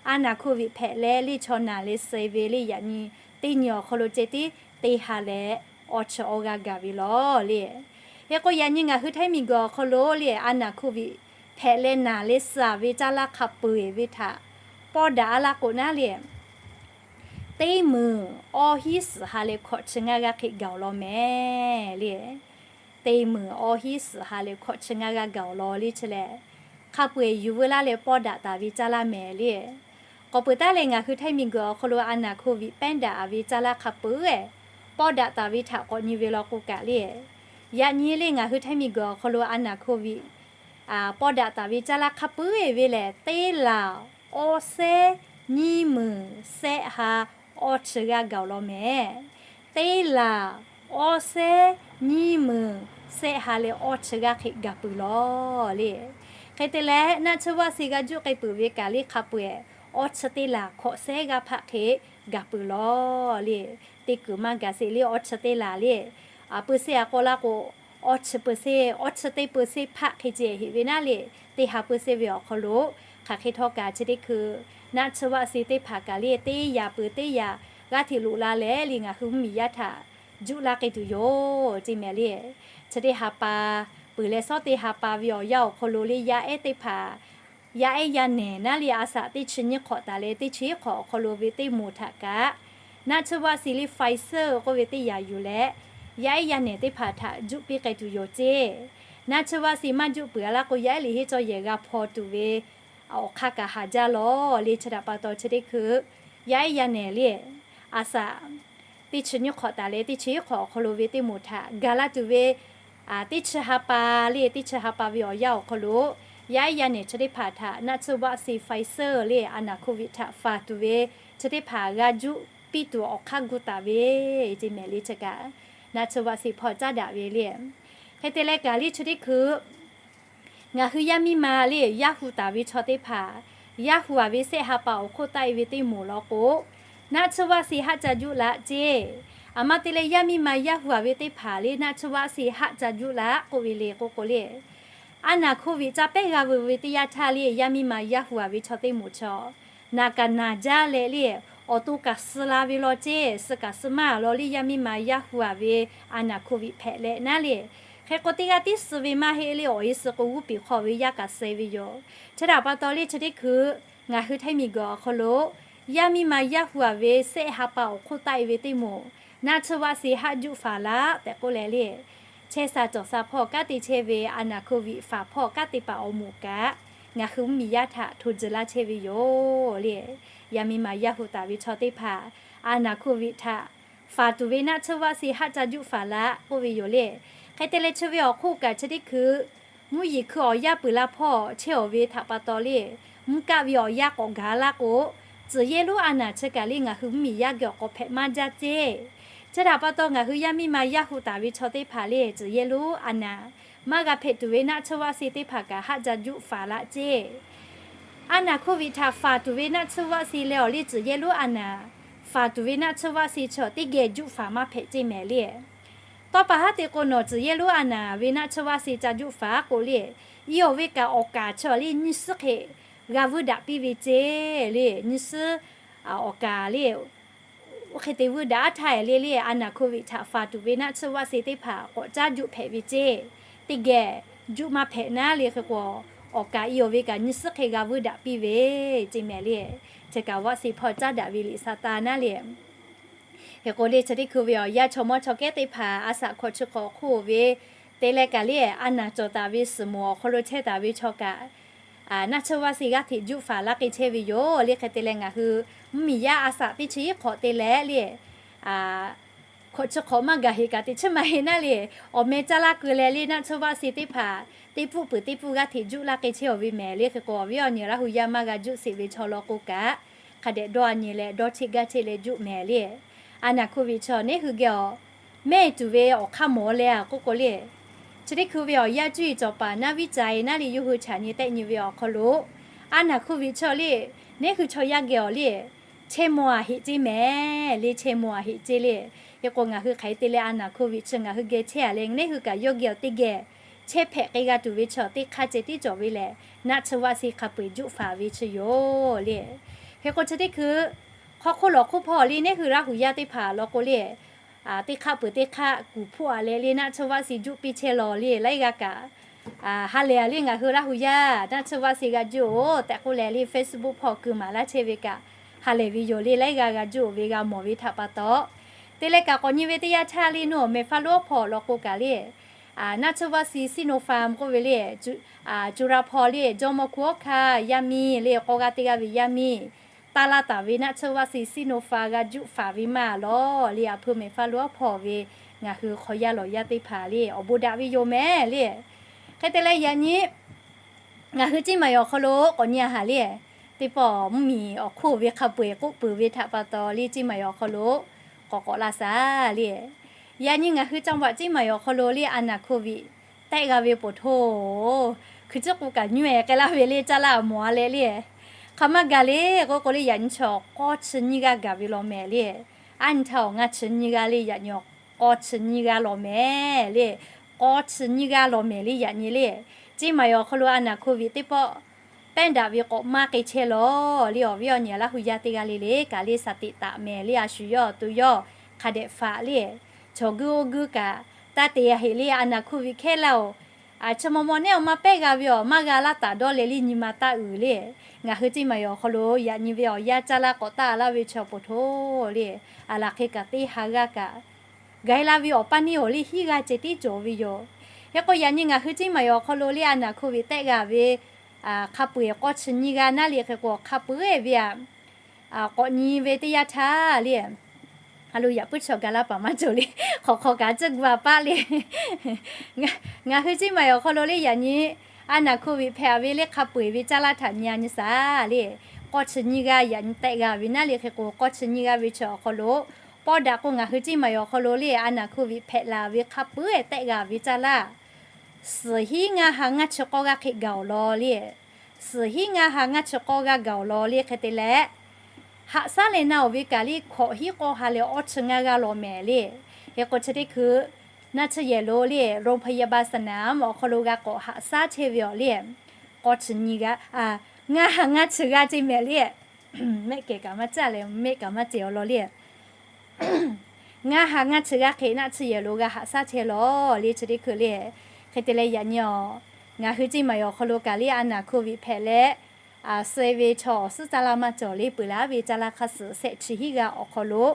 a naˍ hk'oˆ viꞈ hpehꞈ leh le chaw naˍ leh suh ve le, yaꞈ nyi teˇ nyi awˬ hk'aw lo ceh tiˉ teˇ ha leh awˇ chi awˇ g'aˇ gaˬ ve lawˬ le. Hk'e k'o yaꞈ nyi ngaˬ hui Htaiˇ miˬguiˬ awˬ hk'aw lo le a naˍ hk'oˆ viꞈ hpehꞈ leh naˍ leh suh ve caˇ laˇ hk'a peu eˬ ve htaꞈ pawˇ daꞈ a laˇ k'o naˉ le, teˇ meunˍ awˇ hiˉ suhˍ ha leh hkawꞈ chi ngaˇ g'aˇ hk'e gaˬ awˬ lawn mehˍ le. Teˇ meunˍ awˇ hiˉ suhˍ ha leh hkawꞈ chi ngaˇ g'aˇ gaˬ awˬ lawn le chi lehˬ, hk'a peu eˬ yuˬ veu laˇ leh pawˇ daꞈ taˍ ve caˇ laˇ mehˍ le. K'awꞈ peuˬ taˉ leh ngaˬ hui Htaiˇ miˬguiˬ awˬ hk'aw lo a naˍ hk'oˆ viꞈ pehˉ daꞈ ve caˇ laˇ hk'a peu eˬ pawˇ daꞈ taˍ ve htaꞈ k'awꞈ nyi ve law k'o kaꞈ le, yaꞈ nyi le ngaˬ hui Htaiˇ miˬguiˬ awˬ hk'aw lo a naˍ hk'oˆ viꞈ pawˇ daꞈ taˍ ve caˇ laˇ hk'a peu eˬ ve lehˬ, teˇ laˬ awˇ sehˉ nyiˇ meunˍ sehˆ ha awˇ chi g'aˇ gaˬ awˬ lawn mehˍ. Teˇ laˬ awˇ sehˉ nyiˇ meunˍ sehˆ ha leh awˇ chi g'aˇ hk'e gaˬ peuˬ lawˬ le. Hk'e te leh naˆ tsuhˇ vaˆ se g'a juˆ k'ai peuˬ ve kaꞈ le hk'a peu eˬ awˇ chi teˇ laˬ hkawꞈ sehˉ g'aˇ hpaˆ hk'e gaˬ peuˬ lawˬ le. Teˇ kuiˬ maˇ gaˬ sheˍ le, awˇ chi teˇ laˬ le, a peu se a k'aw laˇ k'o, awˇ chi peu se, awˇ chi teˇ peu se hpaˆ hk'e ceh heꞈ ve naˉ le. Teˇ ha peu se ve awˬ hk'aw lo hk'aˬ hk'e htawˇ kaꞈ chi teˇ hkui naˆ tsuhˇ vaˆ se teˇ hpaˍ kaꞈ le teˇ yaꞈ peuˬ teˇ yaꞈ g'aˇ hteꞈ loꞈ la leh le ngaˬ hui mvuhˇmiˬ yaˇ htaꞈ juˆ laˇ k'ai tuˬ yoˬ ceˇ mehˍ le. Chi teˇ ha pa peuˬ leh sawˉ teˇ ha pa ve awˬ yanˇ awˬ hk'aw lo le yaˇ ehˉ teˇ hpaˍ, yaˇ ehˉ yaˇ nehˬ naˉ le a shaꞈ teˇ chi nyiˇ hk'awꞈ taˍ leh teˇ chi iˉ hk'awꞈ awˬ hk'aw lo ve teˇ moˍ htaꞈ kaꞈ naˆ tsuhˇ vaˆ se le Pfizer k'oˆ ve teˇ yaꞈ yuˬ leh, yaˇ ehˉ yaˇ nehˬ teˇ hpaˍ htaꞈ juˆ piˇ k'ai tuˬ yoˬ ceˇ. Naˆ tsuhˇ vaˆ se maˇ juˆ peuˬ a laˇ k'o, yaˇ ehˉ liꞈ henˇ cawˇ yehˬ g'a hpaw tuˬ ve awˬ hk'aˇ kaꞈ haˍ jaˇ lawˬ le. Chi htaꞈ pa taw chi teˇ hkui yaˇ ehˉ yaˇ nehˬ le a shaꞈ teˇ chi nyiˇ hk'awꞈ taˍ leh teˇ chi iˉ hk'awꞈ awˬ hk'aw lo ve teˇ moˍ htaꞈ ga laˇ tuˬ ve teˇ chi ha pa le, teˇ chi ha pa ve awˬ yanˇ awˬ hk'aw lo yaˇ ehˉ yaˇ nehˬ chi teˇ hpaˍ htaꞈ naˆ tsuhˇ vaˆ se Pfizer le a naˍ hk'oˆ viꞈ htaꞈ faˍ tuˬ ve chi teˇ hpaˍ g'a juˆ piˇ tuˬ awˬ hk'aˇ gu taˍ ve ceˇ mehˍ le. Chi kaꞈ naˆ tsuhˇ vaˆ se hpawˇ caˉ daꞈ ve le. Hk'e te leh kaꞈ le chi teˇ hkui ngaˬ hui yaˇ miˇ ma le yaˇ hu taˍ ve chaw teˇ hpaˍ, yaˇ hu a ve sehˆ ha pa awˬ hk'oˆ taˆ e ve teˇ moˍ law k'o, naˆ tsuhˇ vaˆ se haˆ ca juˆ laꞈ ceˇ. A ma te leh yaˇ miˇ ma yaˇ hu a ve teˇ hpaˍ le naˆ tsuhˇ vaˆ se haˆ ca juˆ laꞈ k'oˆ ve le k'oˆ k'o le, a naˍ hk'oˆ viꞈ ca pehˉ g'a veu ve teˇ yanˇ htaˇ le yaˇ miˇ ma yaˇ hu a ve chaw teˇ moˍ chaw naˬ kaꞈ naˬ jaˇ leh le, awˬ to kaꞈ suh la ve law ceˇ, suh kaꞈ suh maˇ law le yaˇ miˇ ma yaˇ hu a ve a naˍ hk'oˆ viꞈ hpehꞈ leh naˉ le. Hk'e k'o teˇ g'aˇ tiˉ suh ve maˇ heˆ le, awˬ e suh k'o g'uˇ piˍ hk'aw ve yaˇ kaꞈ suh ve yoˬ. Chi htaꞈ pa taw le chi teˇ hkui ngaˬ hui Htaiˇ miˬguiˬ awˬ hk'aw lo yaˇ miˇ ma yaˇ hu a ve sehˆ ha pa awˬ hk'oˆ taˆ e ve teˇ moˍ naˆ tsuhˇ vaˆ se haˆ juˆ faˍ laꞈ tehꞈ k'oˆ leh le, chehˇ sha cawˬ sha hpawˇ kanˉ te chehˇ ve a naˍ hk'oˆ viꞈ faˍ hpawˇ kanˉ te paˍ awˬ moˍ kaꞈ ngaˬ hui mvuhˇmiˬ yaˇ htaꞈ hto tcuh laˇ chehˇ ve yoˬ le. Yaˇ miˇ ma yaˇ hu taˍ ve chaw teˇ hpaˍ a naˍ hk'oˆ viꞈ htaꞈ faˍ tuˬ ve naˆ tsuhˇ vaˆ se haˆ ca juˆ faˍ laꞈ k'oˆ ve yoˬ le. Hk'e te leh chi ve awˬ hk'oˆ kaꞈ chi teˇ hkui mvuhˇ yeˬ hkui awˬ yanˇ peuˬ la hpawˇ chehˇ awˬ ve htaꞈ pa taw le, mvuhˇ kaˆ ve awˬ yanˇ k'awꞈ gaˬ laˇ k'o, tcuhˍ yehˇ lonˉ a naˍ chi kaꞈ le ngaˬ hui mvuhˇmiˬ yaˇ geh awˬ k'awꞈ hpehꞈ maˇ jaˇ ceˇ. Chi htaꞈ pa taw ngaˬ hui yaˇ miˇ ma yaˇ hu taˍ ve chaw teˇ hpaˍ le tcuhˍ yehˇ lonˉ a naˍ maˇ g'a hpehꞈ tuˬ ve naˆ tsuhˇ vaˆ se teˇ hpaˍ kaꞈ haˆ ca juˆ faˍ laꞈ ceˇ. A naˍ hk'oˆ viꞈ htaꞈ faˍ tuˬ ve naˆ tsuhˇ vaˆ se leh awˬ le tcuhˍ yehˇ lonˉ a naˍ faˍ tuˬ ve naˆ tsuhˇ vaˆ se chi teˇ geh juˆ faˍ maˇ hpehꞈ ceˇ mehˍ le. Tawˇ pa haˉ te k'o nawˬ tcuhˍ yehˇ lonˉ a naˍ ve naˆ tsuhˇ vaˆ se ca juˆ faˍ k'o le, i awˬ ve kaꞈ awˬ kaˍ chi le nyiˇ suhˉ hk'e g'a vuiˇ daꞈ piˇ ve ceˇ le. Nyiˇ suhˉ awˬ kaˍ le oˇ hk'e te vuiˇ daꞈ aˉ htaˇ le le a naˍ hk'oˆ viꞈ htaꞈ faˍ tuˬ ve naˆ tsuhˇ vaˆ se teˇ hpaˍ k'awꞈ caˉ juˆ hpehꞈ ve ceˇ. Teˇ geh juˆ maˇ hpehꞈ naˉ le hk'e k'o, awˬ kaˍ i awˬ ve kaꞈ nyiˇ suhˉ hk'e g'a vuiˇ daꞈ piˇ ve ceˇ mehˍ le. Chi kaꞈ vaˆ se hpawˇ caˉ daꞈ ve liꞈ sa taˍ naˉ le. Hk'e k'o le chi teˇ hkui ve awˬ yanˇ chaw mawˇ chaw kehˉ teˇ hpaˍ a shaꞈ hkawꞈ chi hk'awꞈ hk'oˆ ve te leh kaꞈ le a naˍ cawˬ taˍ ve suhˍ moˍ awˬ hk'aw lo chehˇ taˍ ve chaw kaꞈ naˆ tsuhˇ vaˆ se g'aˇ hteꞈ juˆ faˍ laˇ k'ai chehˇ ve yoˬ le. Hk'e te leh ngaˬ hui mvuhˇmiˬ yaˇ a shaꞈ teˇ chi iˉ hk'awꞈ te leh le hkawꞈ chi hk'awꞈ maˇ gaˬ heꞈ kaꞈ teꞈ chiˉ maˇ heˆ naˉ le, awˬ meh caˇ laˇ keu leh le naˆ tsuhˇ vaˆ se teˇ hpaˍ teˇ pfuhˆ peuˬ teˇ pfuhˆ g'aˇ hteꞈ juˆ laˇ k'ai chehˇ awˬ ve mehˍ le. Hk'e k'o awˬ viˉ awˬ nyi Laˇ hu yaˇ maˇ g'a juˆ sheˍ ve chaw law k'o kaꞈ, hk'a dehꞈ dawˇ a nyi leh dawˇ cheˆ gaˇ cheˆ leh juˆ mehˍ le. A naˍ hk'oˆ viꞈ chi neˉ hui geh awˬ mehˇ tuˬ ve awˬ hk'aˇ mawˬ leh a k'oˆ k'o le, chi teˇ hkui ve awˬ yanˇ cuˇ yiˍ cawˬ paˍ naˆ viˉ ca e naˉ le yawˇ hui chaꞈ nyi tehˆ nyi ve awˬ hk'aw lo, a naˍ hk'oˆ viꞈ chi le neˉ hui chaw yaˇ geh awˬ le chehˇ maw a heꞈ ceˇ mehˍ le, chehˇ maw a heꞈ ceˇ le. Hk'e k'o ngaˬ hui hk'aˬ hk'e te leh a naˍ hko viꞈ chi ngaˬ hui geh chehˇ a leh, ngaˬ hui kaꞈ yawˇ geh awˬ teˇ geh chehˇ hpehꞈ k'ai g'a tuˬ ve chaw teˇ hk'aˇ ceh tiˉ cawˬ ve lehˬ, naˆ tsuhˇ vaˆ si hk'a peu-eˬ juˆ faˍ ve chi yoˬ le. Hk'e k'o chi teˇ hkui hk'aw hk'oˆ lawˬ hk'oˆ hpawˇ le, ngaˬ hui Laˇ huˍ yaˇ teˇ hpaˍ law k'o le, teˇ hk'aˆ peuˬ teˇ hk'aˆ kuˬ hpoˆ a leh le, naˆ tsuhˇ vaˆ si juˆ piˇ chehˇ lawˬ le, laiˉ g'aˇ kaꞈ ha lehˬ a le, ngaˬ hui Laˇ huˍ yaˇ naˆ tsuhˇ vaˆ si g'a juˆ-oˬ tehꞈ k'oˆ leh le, Facebook hpawˇ keu maˍ laˇ chehˇ ve kaꞈ ha lehˬ ve yoˬ le, laiˉ g'aˇ g'a juˆ-oˬ ve g'a mawˬ ve htaꞈ pa taw. Te leh kaꞈ k'awꞈ nyi ve teˇ yanˇ htaˇ le, nawˬ mehˬ hpaˇ lonˉ hpawˇ lawˬ k'o kaꞈ le, naˆ tsuhˇ vaˆ si Sinopharm k'oˆ ve le, Cura hpawˇ le, jawˇmawˇ hkunˉ hawˉ hkanˇ yaˇ miˇ le, k'aw g'a te g'a ve yaˇ miˇ taˇ laˇ taˍ ve naˆ tsuhˇ vaˆ si Sinopharm g'a juˆ faˍ ve maˇ lawˬ le, a hpui mehˬ hpaˇ lonˉ hpawˇ ve ngaˬ hui hk'aw yaˇ lawˬ yaˇ teˇ hpaˍ le awˬ bon daꞈ ve yoˬ mehˍ le. Hk'e te leh yaꞈ nyi ngaˬ hui Ciˇ Maˬ awˬ hk'aw lo k'awꞈ nyi a haˍ le, teˇ pawˆ mvuhˇmiˬ awˬ hk'oˆ ve hk'a peu-eˬ k'oˆ peuˬ ve htaꞈ pa taw le, Ciˇ Maˬ awˬ hk'aw lo k'awꞈ k'awꞈ la shaˍ le. Yaꞈ nyi ngaˬ hui จังหวัด Ciˇ Maˬ awˬ hk'aw lo le a naˍ hko viꞈ tehˆ g'a ve poˬ htoˇ, hkui tcuhˉ k'o kaꞈ nyiˇ ehˍ k'ai laˇ ve le, caˇ laˇ a mawˬ a leh le. Hk'aˬ ma gaˬ le k'oˆ k'o le, yaꞈ nyi chaw k'awˇ chi nyiˇ g'aˇ gaˬ ve law mehˍ le. Aˉ nyi htaˇ awˬ ngaˇ chi nyiˇ g'aˇ le, yaꞈ nyi awˬ k'awˇ chi nyiˇ g'aˇ law mehˍ le. K'awˇ chi nyiˇ g'aˇ law mehˍ le, yaꞈ nyi le. Ciˇ Maˬ awˬ hk'aw lo a naˍ hko viꞈ teˇ pawˆ pehˇ daꞈ ve k'awꞈ maˇ k'ai chehˇ lawˬ le, awˬ viˉ awˬ nyi Laˇ huˍ yaˇ teˇ g'aˇ le le kaꞈ le สติ taˍ mehˍ le, a shu yawˇ awˬ to yawˇ hk'a dehꞈ faꞈ le. Chaw guiˇ oˇ guiˇ kaꞈ taˇ te a heꞈ le, a naˍ hko viꞈ hkehˇ laˇ-oˬ, chi maw maw nehˉ awˬ maˇ pehˇ g'a ve awˬ maˇ g'a laˇ taˍ dawˇ leh le nyi ma taˇ uiˍ le. Ngaˬ hui Ciˇ Maˬ awˬ hk'aw lo yaꞈ nyi ve awˬ yanˇ caˇ laˇ k'awꞈ taˇ laˇ ve chaw poˬ htoˇ le, a laˬ hk'e kaꞈ teˇ ha g'aˇ kaꞈ g'a laˇ ve awˬ paˇ neˇ awˬ le hiˉ g'aˇ ceh tiˉ cawˬ ve yoˬ. Hk'e k'o yaꞈ nyi ngaˬ hui Ciˇ Maˬ awˬ hk'aw lo le a naˍ hko viꞈ tehˆ g'a ve hk'a peu-eˬ k'awˇ chi nyiˇ g'aˇ naˉ le, hk'e k'o hk'a peu-eˬ ve a k'awꞈ nyi ve teˇ yanˇ htaˇ le, a lo yaꞈ puiˉ chaw ga laˇ paˍ maˇ cawˬ le, hk'awꞈ hk'awꞈ kaꞈ tcuhˉ gu a paˆ le. Ngaˬ hui Ciˇ Maˬ awˬ hk'aw lo le yaꞈ nyi a naˍ hko viꞈ hpehꞈ ve le hk'a peu-eˬ ve caˇ laˇ htaꞈ nyi a nyi shaˍ le. K'awˇ chi nyiˇ g'aˇ yaꞈ nyi tehˆ g'a ve naˉ le, hk'e k'o k'awˇ chi nyiˇ g'aˇ ve chaw awˬ hk'aw lo pawˇ daꞈ k'o ngaˬ hui Ciˇ Maˬ awˬ hk'aw lo le a naˍ hko viꞈ hpehꞈ la ve hk'a peu-eˬ tehˆ g'a ve caˇ laˇ suhˍ hiˉ ngaˇ ha ngaˇ chi k'awˇ g'aˇ hk'e gaˬ awˬ law le. Suhˍ hiˉ ngaˇ ha ngaˇ chi k'awˇ g'aˇ gaˬ awˬ law le. Hk'e te leh haꞈ shaˉ leh na-oˬ ve kaꞈ le hkawꞈ hiˉ k'awˇ ha leh awˇ chi ngaˇ g'aˇ law mehˍ le. Hk'e k'o chi teˇ hkui naˆ tsuhˇ yehˬ lo le โรงพยาบาลสนาม awˬ hk'aw lo g'a k'awꞈ haꞈ shaˉ chehˇ ve awˬ le k'awˇ chi nyiˇ g'aˇ, ngaˇ ha ngaˇ chi g'aˇ ceˇ mehˍ le. Mehˆ kehˬ kaꞈ maˇ caˇ leh mehˆ kaꞈ maˇ cehˬ awˬ law le. Ngaˇ ha ngaˇ chi g'aˇ hk'e naˆ tsuhˇ yehˬ lo g'a haꞈ shaˉ chehˇ lawˬ le chi teˇ hkui le. Hk'e te leh yaꞈ nyi awˬ ngaˬ hui Ciˇ Maˬ awˬ hk'aw lo kaꞈ le a naˍ hko viꞈ hpehꞈ leh suh ve chaw awˬ suhˉ caˇ laˇ maˇ cawˬ le, peuˬ laˇ ve caˇ laˇ hk'a suhˍ shehˆ chi hiˉ g'aˇ awˬ hk'aw lo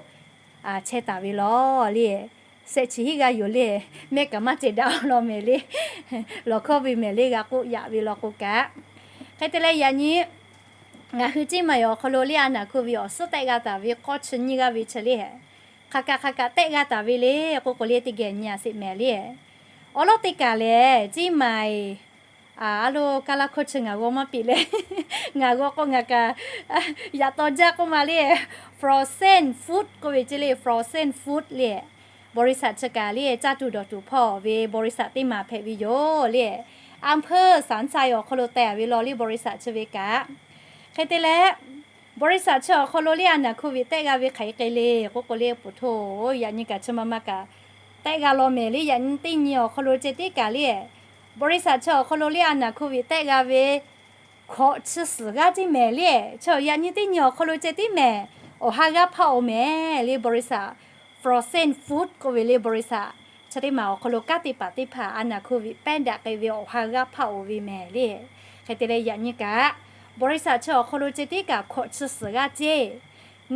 chehˇ taˍ ve lawˬ le. Shehˆ chi hiˉ g'aˇ yoˬ le. Mehˆ kaꞈ maˇ cehˬ daꞈ awˬ law mehˍ le. Lawˬ hkawˇ ve mehˍ le g'a k'oˆ yaꞈ ve law k'o kaꞈ. Hk'e te leh yaꞈ nyi ngaˬ hui Ciˇ Maˬ awˬ hk'aw lo le a naˍ hko viꞈ awˬ suhˉ tehˆ g'a taˍ ve k'awˇ chi nyiˇ g'aˇ ve chi le. Hk'aˬ kaꞈ hk'aˬ kaꞈ tehˆ g'a taˍ ve le k'oˆ k'o le teˇ geh nyi a sheˍ mehˍ le. Awˬ lawn teˇ kaˬ lehˬ Ciˇ Maˬ a lo kaˇ laˇ hkawˇ chi ngaˬ g'aw maˇ piˇ leh, ngaˬ g'aw k'o ngaˬ kaꞈ yaꞈ taw jaˇ k'oˆ ma le. Frozen food k'oˆ ve ceˇ le, frozen food le. บริษัท chi kaꞈ le caˇ tuˬ dawˬ tuˬ hpawˇ ve บริษัท teˇ maˬ hpehꞈ ve yoˬ le. อำเภอสันทราย awˬ hk'aw lo teh a ve law le บริษัท chi ve kaꞈ. Hk'e te leh บริษัท chi awˬ hk'aw lo le a naˍ hko viꞈ tehˆ g'a ve hk'aˬ hk'e le k'oˆ k'o le, poˬ htoˇ yaꞈ nyi kaꞈ chi ma ma kaꞈ tehˆ g'a law mehˍ le. Yaꞈ nyi teˇ nyi awˬ hk'aw lo ceh tiˉ kaꞈ le บริษัท chi awˬ hk'aw lo le a naˍ hko viꞈ tehˆ g'a ve hkawꞈ chi suhˍ g'aˇ ceˇ mehˍ le. Chi yaꞈ nyi teˇ nyi awˬ hk'aw lo ceh tiˉ mehˍ, awˬ ha g'aˇ hpaˆ-oˬ mehˍ le บริษัท. Frozen food k'oˆ ve le บริษัท chi teˇ maˬ awˬ hk'aw lo kanˉ te paˍ teˇ hpaˍ a naˍ hko viꞈ pehˇ daꞈ k'ai ve awˬ ha g'aˇ hpaˆ-oˬ ve mehˍ le. Hk'e te leh yaꞈ nyi kaꞈ บริษัท chi awˬ hk'aw lo ceh tiˉ kaꞈ hkawꞈ chi suhˍ g'aˇ ceˇ.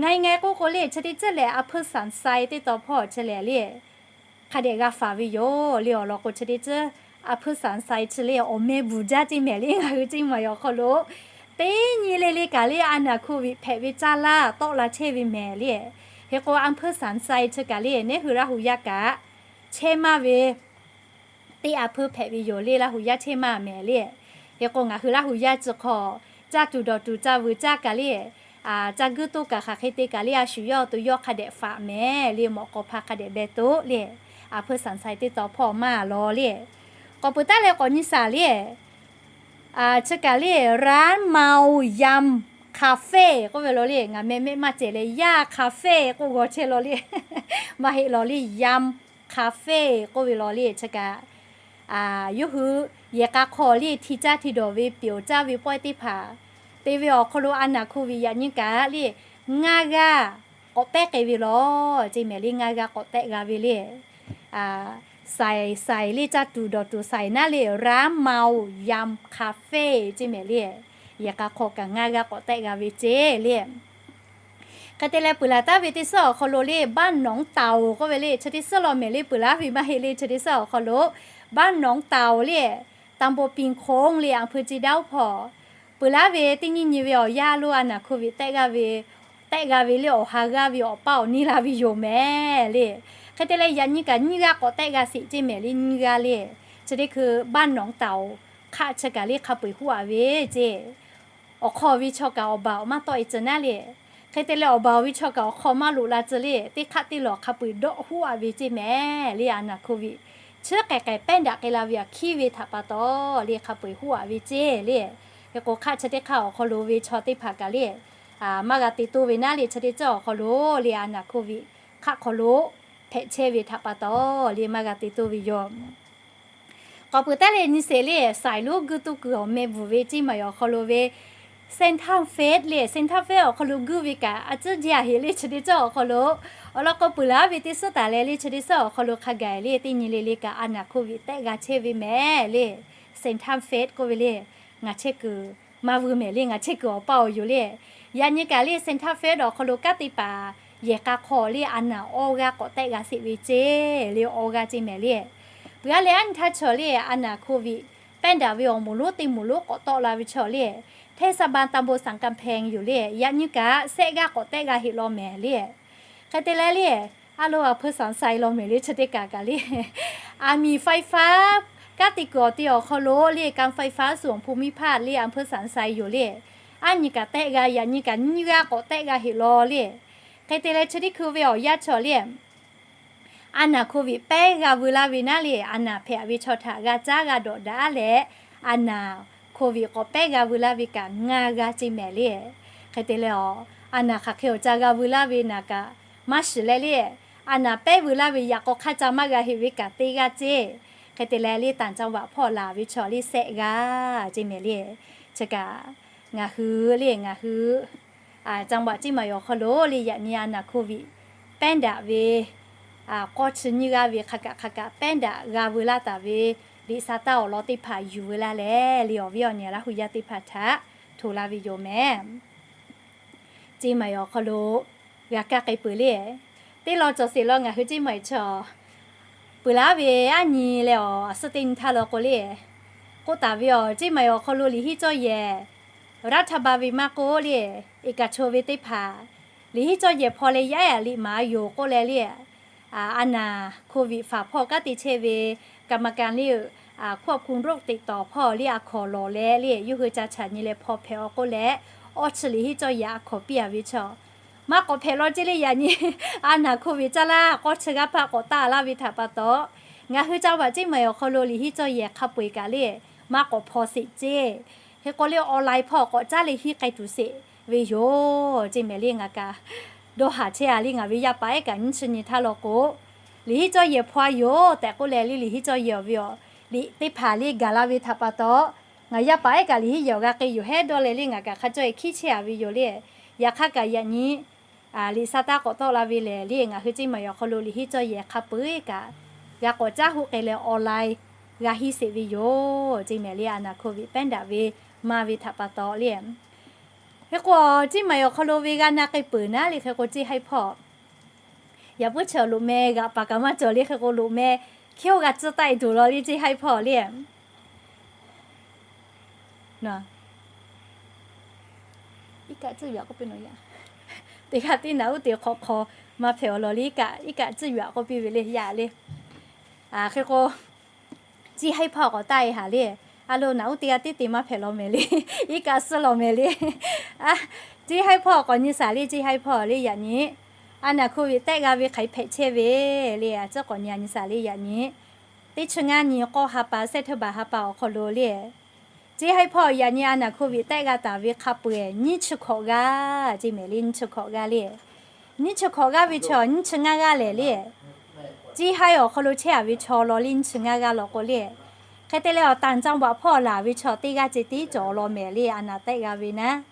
Ngaˬ e ngaˬ e k'oˆ k'o le chi teˇ ceuˬ lehˬ อำเภอสันทราย teˇ taw hpawˇ chi lehˬ le hk'a dehꞈ g'a faˍ ve yoˬ le. Awˬ lawn k'o chi teˇ ceuˬ อำเภอสันทราย chi le awˬ meh bvuhˬ jaˇ ceˇ mehˍ le. Ngaˬ hui Ciˇ Maˬ awˬ hk'aw lo teˇ nyi le le kaꞈ le a naˍ hko viꞈ hpehꞈ ve caˇ laˇ tawˆ la chehˇ ve mehˍ le. Hk'e k'o อำเภอสันทราย chi kaꞈ le nehˉ hui Laˇ huˍ yaˇ kaꞈ chehˇ maˇ ve teˇ อำเภอ hpehꞈ ve yoˬ le. Laˇ huˍ yaˇ chehˇ maˇ mehˍ le. Hk'e k'o ngaˬ hui Laˇ huˍ yaˇ chi hk'aw caˇ tuˬ dawˬ tuˬ caˇ vuiˬ caˇ kaꞈ le, caˇ guiˇ toˇ kaꞈ hk'aˬ hk'e te kaꞈ le a shu yawˇ awˬ to yawˇ hk'a dehꞈ faꞈ mehˍ le. Mawꞈ k'aw hpa hk'a dehꞈ beh toˆ le อำเภอสันทราย teˇ taw hpawˇ maˇ law le. K'awꞈ peuˬ taˉ leh k'awꞈ nyi shaˍ le. Chi kaꞈ le ร้านเมายำขาย cafe k'oˆ ve law le, ngaˬ meh mehˆ maˇ cehˬ leh yaˇ cafe k'oˆ g'aw chehˇ law le. Maˇ heˆ law le, yam cafe k'oˆ ve law le. Chi kaꞈ yawˇ hui yehˬ k'a hk'aw le hti caˇ hti dawˬ ve, pyeˬ caˇ ve pawehˇ teˇ hpaˍ te ve awˬ hk'aw lo a naˍ hk'oˆ ve yaꞈ nyi kaꞈ le ngaˇ g'aˇ k'awꞈ pehˉ k'ai ve law ceˇ mehˍ le. Ngaˇ g'aˇ k'awꞈ tehˆ g'a ve le. Saiˍ saiˍ le caˇ tuˬ dawˬ tuˬ saiˍ naˉ le, ร้านเมา yam cafe ceˇ mehˍ le. Yehˬ k'a hk'aw kaꞈ ngaˇ g'aˇ k'awꞈ tehˆ g'a ve ceˇ le. Hk'e te leh peuˬ laˬ taˍ ve teˇ suhˉ awˬ hk'aw lo le บ้านหนองเต่า k'oˆ ve le, chi teˇ suhˉ law mehˍ le, peuˬ laˬ ve maˇ heˆ le, chi teˇ suhˉ awˬ hk'aw lo บ้านหนองเต่า le, ตำบลปิงโค้ง le, อำเภอเชียงดาว hpawˇ peuˬ laˬ ve teˇ nyiˇ nyi ve awˬ yanˇ lo a naˍ hk'oˆ ve tehˆ g'a ve, tehˆ g'a ve le awˬ ha g'aˇ ve awˬ paˇ awˬ niˇ la ve yoˬ mehˍ le. Hk'e te leh yaꞈ nyi kaꞈ nyiˇ g'aˇ k'awꞈ tehˆ g'a sheˍ ceˇ mehˍ le, nyiˇ g'aˇ le. Chi teˇ hkui บ้านหนองเต่า hk'aˆ chi kaꞈ le hk'a peu-eˬ huˉ aꞈ ve ceˇ. Awˬ hk'aw ve chaw kaꞈ awˬ baˬ awˬ maˇ tawˆ e tcuh naˉ le. Hk'e te leh awˬ baˬ ve chaw kaꞈ awˬ hk'aw maˇ loꞈ la tcuh le, teˇ hk'aˆ teˇ lawˬ hk'a peu-eˬ dawˆ huˉ aꞈ ve ceˇ mehˍ le. A naˍ hk'oˆ ve chi k'ehˬ k'ehˬ pehˉ daꞈ k'ai la ve aꞈ hkiˉ ve htaꞈ pa taw le hk'a peu-eˬ huˉ aꞈ ve ceˇ le. Hk'e k'o hk'aˆ chi teˇ hk'aˆ awˬ hk'aw lo ve chaw teˇ hpaˍ kaꞈ le maˇ g'a te toˇ ve naˉ le, chi teˇ ceuˬ awˬ hk'aw lo le a naˍ hk'oˆ ve hk'aˆ hk'aw lo hpehꞈ chehˇ ve htaꞈ pa taw le maˇ g'a te toˇ ve yoˬ. K'awꞈ peuˬ taˉ le nyi sheˍ le, saiˍ lonˉ guˇ tuˇ kuiˬ awˬ meh bvuhˬ ve ceˇ maˬ awˬ hk'aw lo ve เซ็นทรัลเฟส le, เซ็นทรัลเฟส awˬ hk'aw lo guˇ ve kaꞈ a ciˉ jaˇ heˍ le, chi teˇ ceuˬ awˬ hk'aw lo awˬ lawn k'o peuˬ laˬ ve teˇ suhˉ taˍ leh le, chi teˇ suhˉ awˬ hk'aw lo hk'a gaˬ le teˇ nyi le le kaꞈ a naˍ hk'oˆ ve tehˆ g'a chehˇ ve mehˍ le. เซ็นทรัลเฟส k'oˆ ve le, ngaˬ chehˇ kuiˬ maˇ vuiˬ mehˍ le, ngaˬ chehˇ kuiˬ awˬ paˇ awˬ yoˬ le. Yaꞈ nyi kaꞈ le เซ็นทรัลเฟส awˬ hk'aw lo kanˉ te paˍ yehˬ k'a hk'aw le a naˍ awˇ g'aˇ k'awꞈ tehˆ g'a sheˍ ve ceˇ le, awˇ g'aˇ ceˇ mehˍ le. Peuˬ a leh aˉ nyi htaˇ chaw le a naˍ hk'oˆ ve pehˉ daꞈ ve awˬ moˍ lonˉ teˇ moˍ lonˉ k'awꞈ tawˆ la ve chaw le, เทศบาลตำบลสันกำแพง yoˬ le. Yaꞈ nyi kaꞈ sehˆ g'aˇ k'awꞈ tehˆ g'a heˆ law mehˍ le. Hk'e te leh le, a lo อำเภอสันทราย law mehˍ le, chi teˇ kaꞈ kaꞈ le อามีไฟฟ้า kanˉ te kuiˬ awˬ te awˬ hk'aw lo le การไฟฟ้าส่วนภูมิภาค le อำเภอสันทราย yoˬ le. Aˉ nyi kaꞈ tehˆ g'a, yaꞈ nyi kaꞈ nyiˇ g'aˇ k'awꞈ tehˆ g'a heˆ law le. Hk'e te leh chi teˇ hkui ve awˬ yanˇ chaw le a naˍ hk'oˆ ve pehˉ g'a veu laˇ ve naˉ le, a naˍ hpehꞈ ve chaw htaꞈ g'a caˉ g'a dawꞈ daꞈ leh, a naˍ hk'oˆ ve k'awꞈ pehˉ g'a veu laˇ ve kaꞈ ngaˇ g'aˇ ceˇ mehˍ le. Hk'e te leh a, a naˍ hk'aˬ hk'e awˬ ca g'a veu laˇ ve naˍ kaꞈ maˇ shiˍ leh le, a naˍ pehˉ veu laˇ ve yaꞈ k'aw hk'aˇ ca maˇ g'a heˆ ve kaꞈ teˇ g'aˇ ceˇ. Hk'e te leh le ต่างจังหวัด hpawˇ laˬ ve chaw le sehˆ g'aˇ ceˇ mehˍ le. Chi kaꞈ ngaˬ hui le ngaˬ hui จังหวัด ceˇ maˬ awˬ hk'aw lo le yaꞈ nyi a naˍ hk'oˆ ve pehˉ daꞈ ve k'awˇ chi nyiˇ g'aˇ ve hk'a kaꞈ hk'a kaꞈ pehˉ daꞈ g'a veu laˇ taˍ ve liꞈ sa taˇ awˬ lawn teˇ hpaˍ yuˬ veu laˇ leh le, awˬ viˉ awˬ nyi Laˇ hu yaˇ teˇ hpaˍ htaꞈ hto laˇ ve yoˬ mehˍ. Ceˇ maˬ awˬ hk'aw lo g'a kaˇ k'ai peuˬ le. Teˇ lawn cawˬ sheˍ law ngaˬ hui ceˇ maˬ chaw peuˬ laˇ ve aˉ nyi leh awˬ suhˉ teˇ nyi htaˇ law k'o le, k'oˆ taˍ ve awˬ ceˇ maˬ awˬ hk'aw lo liꞈ hiˉ cawˇ yehˬ รัฐบาล ve maˇ k'oˆ le, eˍ kaˍ cho ve teˇ hpaˍ liꞈ hiˉ cawˇ yehˬ hpaw leh yaˇ liꞈ maˍ yoˬ k'oˆ leh le, a naˍ hk'oˆ ve faˍ hpawˇ kanˉ te chehˇ ve กรรมการ le, ควบคุมโรคติดต่อ hpawˇ le a hkawnˍ lawˬ leh le yawˇ hui ca chaꞈ nyi leh hpaw hpehꞈ awˬ k'oˆ leh, awˇ chi liꞈ hiˉ cawˇ yehˬ a hkawnˍ piˇ a ve chaw maˇ k'awꞈ hpehꞈ law ceˇ le. Yaꞈ nyi a naˍ hk'oˆ ve caˇ laˇ k'awˇ chi g'aˇ hpaˆ k'awꞈ taˆ laˇ ve htaꞈ pa taw, ngaˬ hui จังหวัด ceˇ maˬ awˬ hk'aw lo liꞈ hiˉ cawˇ yehˬ hk'a peu-eˬ kaꞈ le maˇ k'awꞈ hpaw sheˍ ceˇ. Hk'e k'o le online hpawˇ k'awꞈ caˉ leh hiˉ k'ai tuˬ sheˍ ve yoˬ ceˇ mehˍ le. Ngaˬ kaꞈ dawˇ haˍ chehˇ a le, ngaˬ ve yaˇ paˍ ehˉ kaꞈ nyiˇ chi nyi htaˇ law k'o, liꞈ hiˉ cawˇ yehˬ hpaw yoˬ tehꞈ k'oˆ leh le, liꞈ hiˉ cawˇ yehˬ awˬ ve awˬ liꞈ teˇ hpaˍ le gaˬ la ve htaꞈ pa taw, ngaˬ yaˇ paˍ ehˉ kaꞈ liꞈ hiˉ yehˬ awˬ g'a k'ai yoˬ hehˉ dawˇ leh le ngaˬ kaꞈ hk'a cawˇ e hkiˉ chehˇ a ve yoˬ le. Yaꞈ hk'aˇ kaꞈ yaꞈ nyi liꞈ sa taˇ k'awꞈ tawˆ la ve lehˬ le, ngaˬ hui ceˇ maˬ awˬ hk'aw lo liꞈ hiˉ cawˇ yehˬ hk'a peu-eˬ kaꞈ g'a k'awꞈ caˉ hoˆ k'ai leh online g'a hiˉ sheˍ ve yoˬ ceˇ mehˍ le. A naˍ hk'oˆ ve pehˉ daꞈ ve maˇ ve htaꞈ pa taw le, hk'e k'o ceˇ maˬ awˬ hk'aw lo ve g'a na k'ai peuˬ naˉ le, hk'e k'o ceˇ haiˉ hpawˇ yaꞈ puiˉ chi awˬ loꞈ meh g'aꞈ paˍ kaꞈ maˇ cawˬ le, hk'e k'o loꞈ meh hkiˉ oˇ g'a tcuhˇ taˆ e tuˬ law le ceˇ haiˉ hpawˇ le. Iˉ kaˆ tcuhˇ yaꞈ k'oˆ piˇ nawˬ yaꞈ, teˇ g'aˇ tiˉ naꞈ uˉ te hk'awꞈ hk'aw maˇ hpehꞈ awˬ lawn le, iˉ kaˆ iˉ kaˆ tcuhˇ yaꞈ k'oˆ piˇ ve le yaꞈ le. Hk'e k'o ceˇ haiˉ hpawˇ k'awꞈ taˆ e haˍ le. A lo naꞈ uˉ teˇ g'aˇ tiˉ te maˇ hpehꞈ law mehˍ le, iˉ kaˆ suhˉ law mehˍ le. Ceˇ haiˉ hpawˇ k'awꞈ nyi shaˍ le, ceˇ haiˉ hpawˇ le yaꞈ nyi a naˍ hk'oˆ ve tehˆ g'a ve hk'aˬ hk'e hpehꞈ chehˇ ve le, a tcuhˉ k'awꞈ nyi a nyi shaˍ le yaꞈ nyi. Teˇ chi ngaˇ nyi k'awˇ ha pa, September ha pa awˬ hk'aw lo le, Ceˇ haiˇ hpawˇ yaꞈ nyi a naˬ hkoˍ viꞈ tehˆ g'a taˍ ve hk'a peu-eˬ nyiˇ chi hkawꞈ g'aˇ ceˇ mehˍ le. Nyiˇ chi hkawꞈ g'aˇ le. Nyiˇ chi hkawꞈ g'aˇ ve chaw nyiˇ chi ngaˇ g'aˇ lehˬ le, ceˇ haiˇ awˬ hk'aw lo chehˇ a ve chaw law le nyiˇ chi ngaˇ g'aˇ law k'o le, hk'e te leh awˬ tanˍ caˇ baꞈ hpawˇ laˬ ve chaw teˇ g'aˇ ceh tiˉ cawˬ law mehˍ le. A naˬ tehˆ g'a ve naˉ,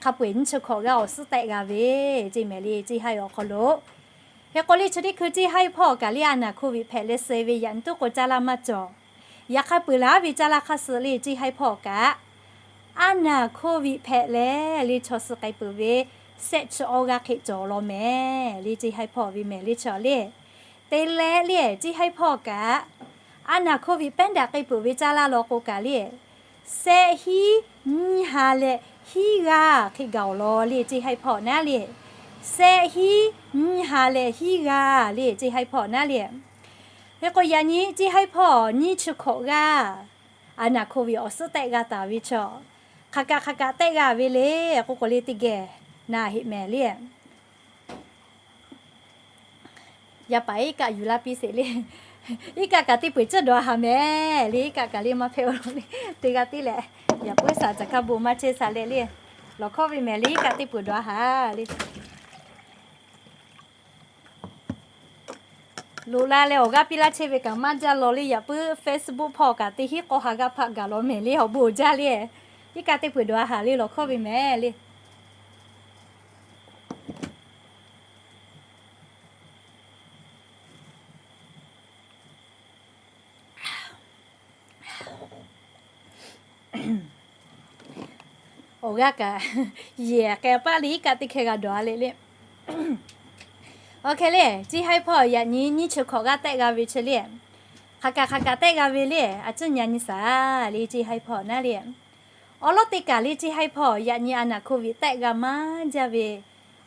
hk'a peu-eˬ nyiˇ chi hkawꞈ g'aˇ awˬ suhˉ tehˆ g'a ve ceˇ mehˍ le. Ceˇ haiˇ awˬ hk'aw lo, hk'e k'o le chi teˇ hkui ceˇ haiˇ hpawˇ kaꞈ le a naˬ hkoˍ viꞈ hpehꞈ leh suh ve yaꞈ nyi tuˉ k'o caˇ laˇ maˇ cawˬ. Yaꞈ hk'a peu-eˬ laˬ ve caˇ laˇ hk'aˇ suh le ceˇ haiˇ hpawˇ kaꞈ, a naˬ hkoˍ viꞈ hpehꞈ leh le chaw suh k'ai peuˬ ve sehˆ chi awˇ g'aˇ hk'e cawˬ law mehˍ le. Ceˇ haiˇ hpawˇ ve mehˍ le chaw le, te leh le ceˇ haiˇ hpawˇ kaꞈ, a naˬ hkoˍ viꞈ pehˉ daꞈ k'ai peuˬ ve caˇ laˇ law k'o kaꞈ le, sehˆ hiˉ nyiˇ ha leh hiˉ g'aˇ hk'e gaˬ awˬ law le. Ceˇ haiˇ hpawˇ naˉ le, sehˆ hiˉ nyiˇ ha leh hiˉ g'aˇ le. Ceˇ haiˇ hpawˇ naˉ le, hk'e k'o yaꞈ nyi ceˇ haiˇ hpawˇ nyiˇ chi hkawꞈ g'aˇ a naˬ hkoˍ viꞈ awˬ suhˉ tehˆ g'a taˍ ve chaw, hk'aˬ kaꞈ hk'aˬ kaꞈ tehˆ g'a ve le k'oˆ k'o le teˇ geh na heꞈ mehˍ le. Yaˇ paˍ iˉ kaˆ yuˬ laˇ piˇ sheˍ le. Iˉ kaˆ kaꞈ teˇ peu-eˬ ceuˇ dawˬ a haˍ mehˍ le. Iˉ kaˆ kaꞈ le maˇ hpehꞈ-o le. Teˇ g'aˇ tiˉ leh, yaꞈ puiˉ saˍ caˬ kaˇ bon maˇ chehˇ saˍ leh le, lawˬ hkawˇ ve mehˍ le. Iˉ kaˆ teˇ peu-eˬ dawˬ a haˍ le. Loꞈ la leh awˬ g'aˇ piˇ laˇ chehˇ ve kaꞈ maˇ jaˇ law le. Yaꞈ puiˉ Facebook hpawˇ kaꞈ teˇ hinˉ k'awˇ ha g'aˇ hpaˆ gaˬ law mehˍ le. Awˬ bon jaˇ le. Iˉ kaˆ teˇ peu-eˬ dawˬ a haˍ le, lawˬ hkawˇ ve mehˍ le. Awˬ g'aˇ kaꞈ yehˬ k'ai paˆ le. Iˉ kaˆ teˇ hkeh g'a dawˬ a le le. Awˬ hk'e le, ceˇ haiˇ hpawˇ yaꞈ nyi nyiˇ chi hkawꞈ g'aˇ tehˆ g'a ve chi le, hk'aˬ kaꞈ hk'aˬ kaꞈ tehˆ g'a ve le. A ciˉ nyi a nyi saˍ le, ceˇ haiˇ hpawˇ naˉ le. Awˬ lawn teˇ kaˬ le ceˇ haiˇ hpawˇ yaꞈ nyi a naˬ hkoˍ viꞈ tehˆ g'a maˇ jaˇ ve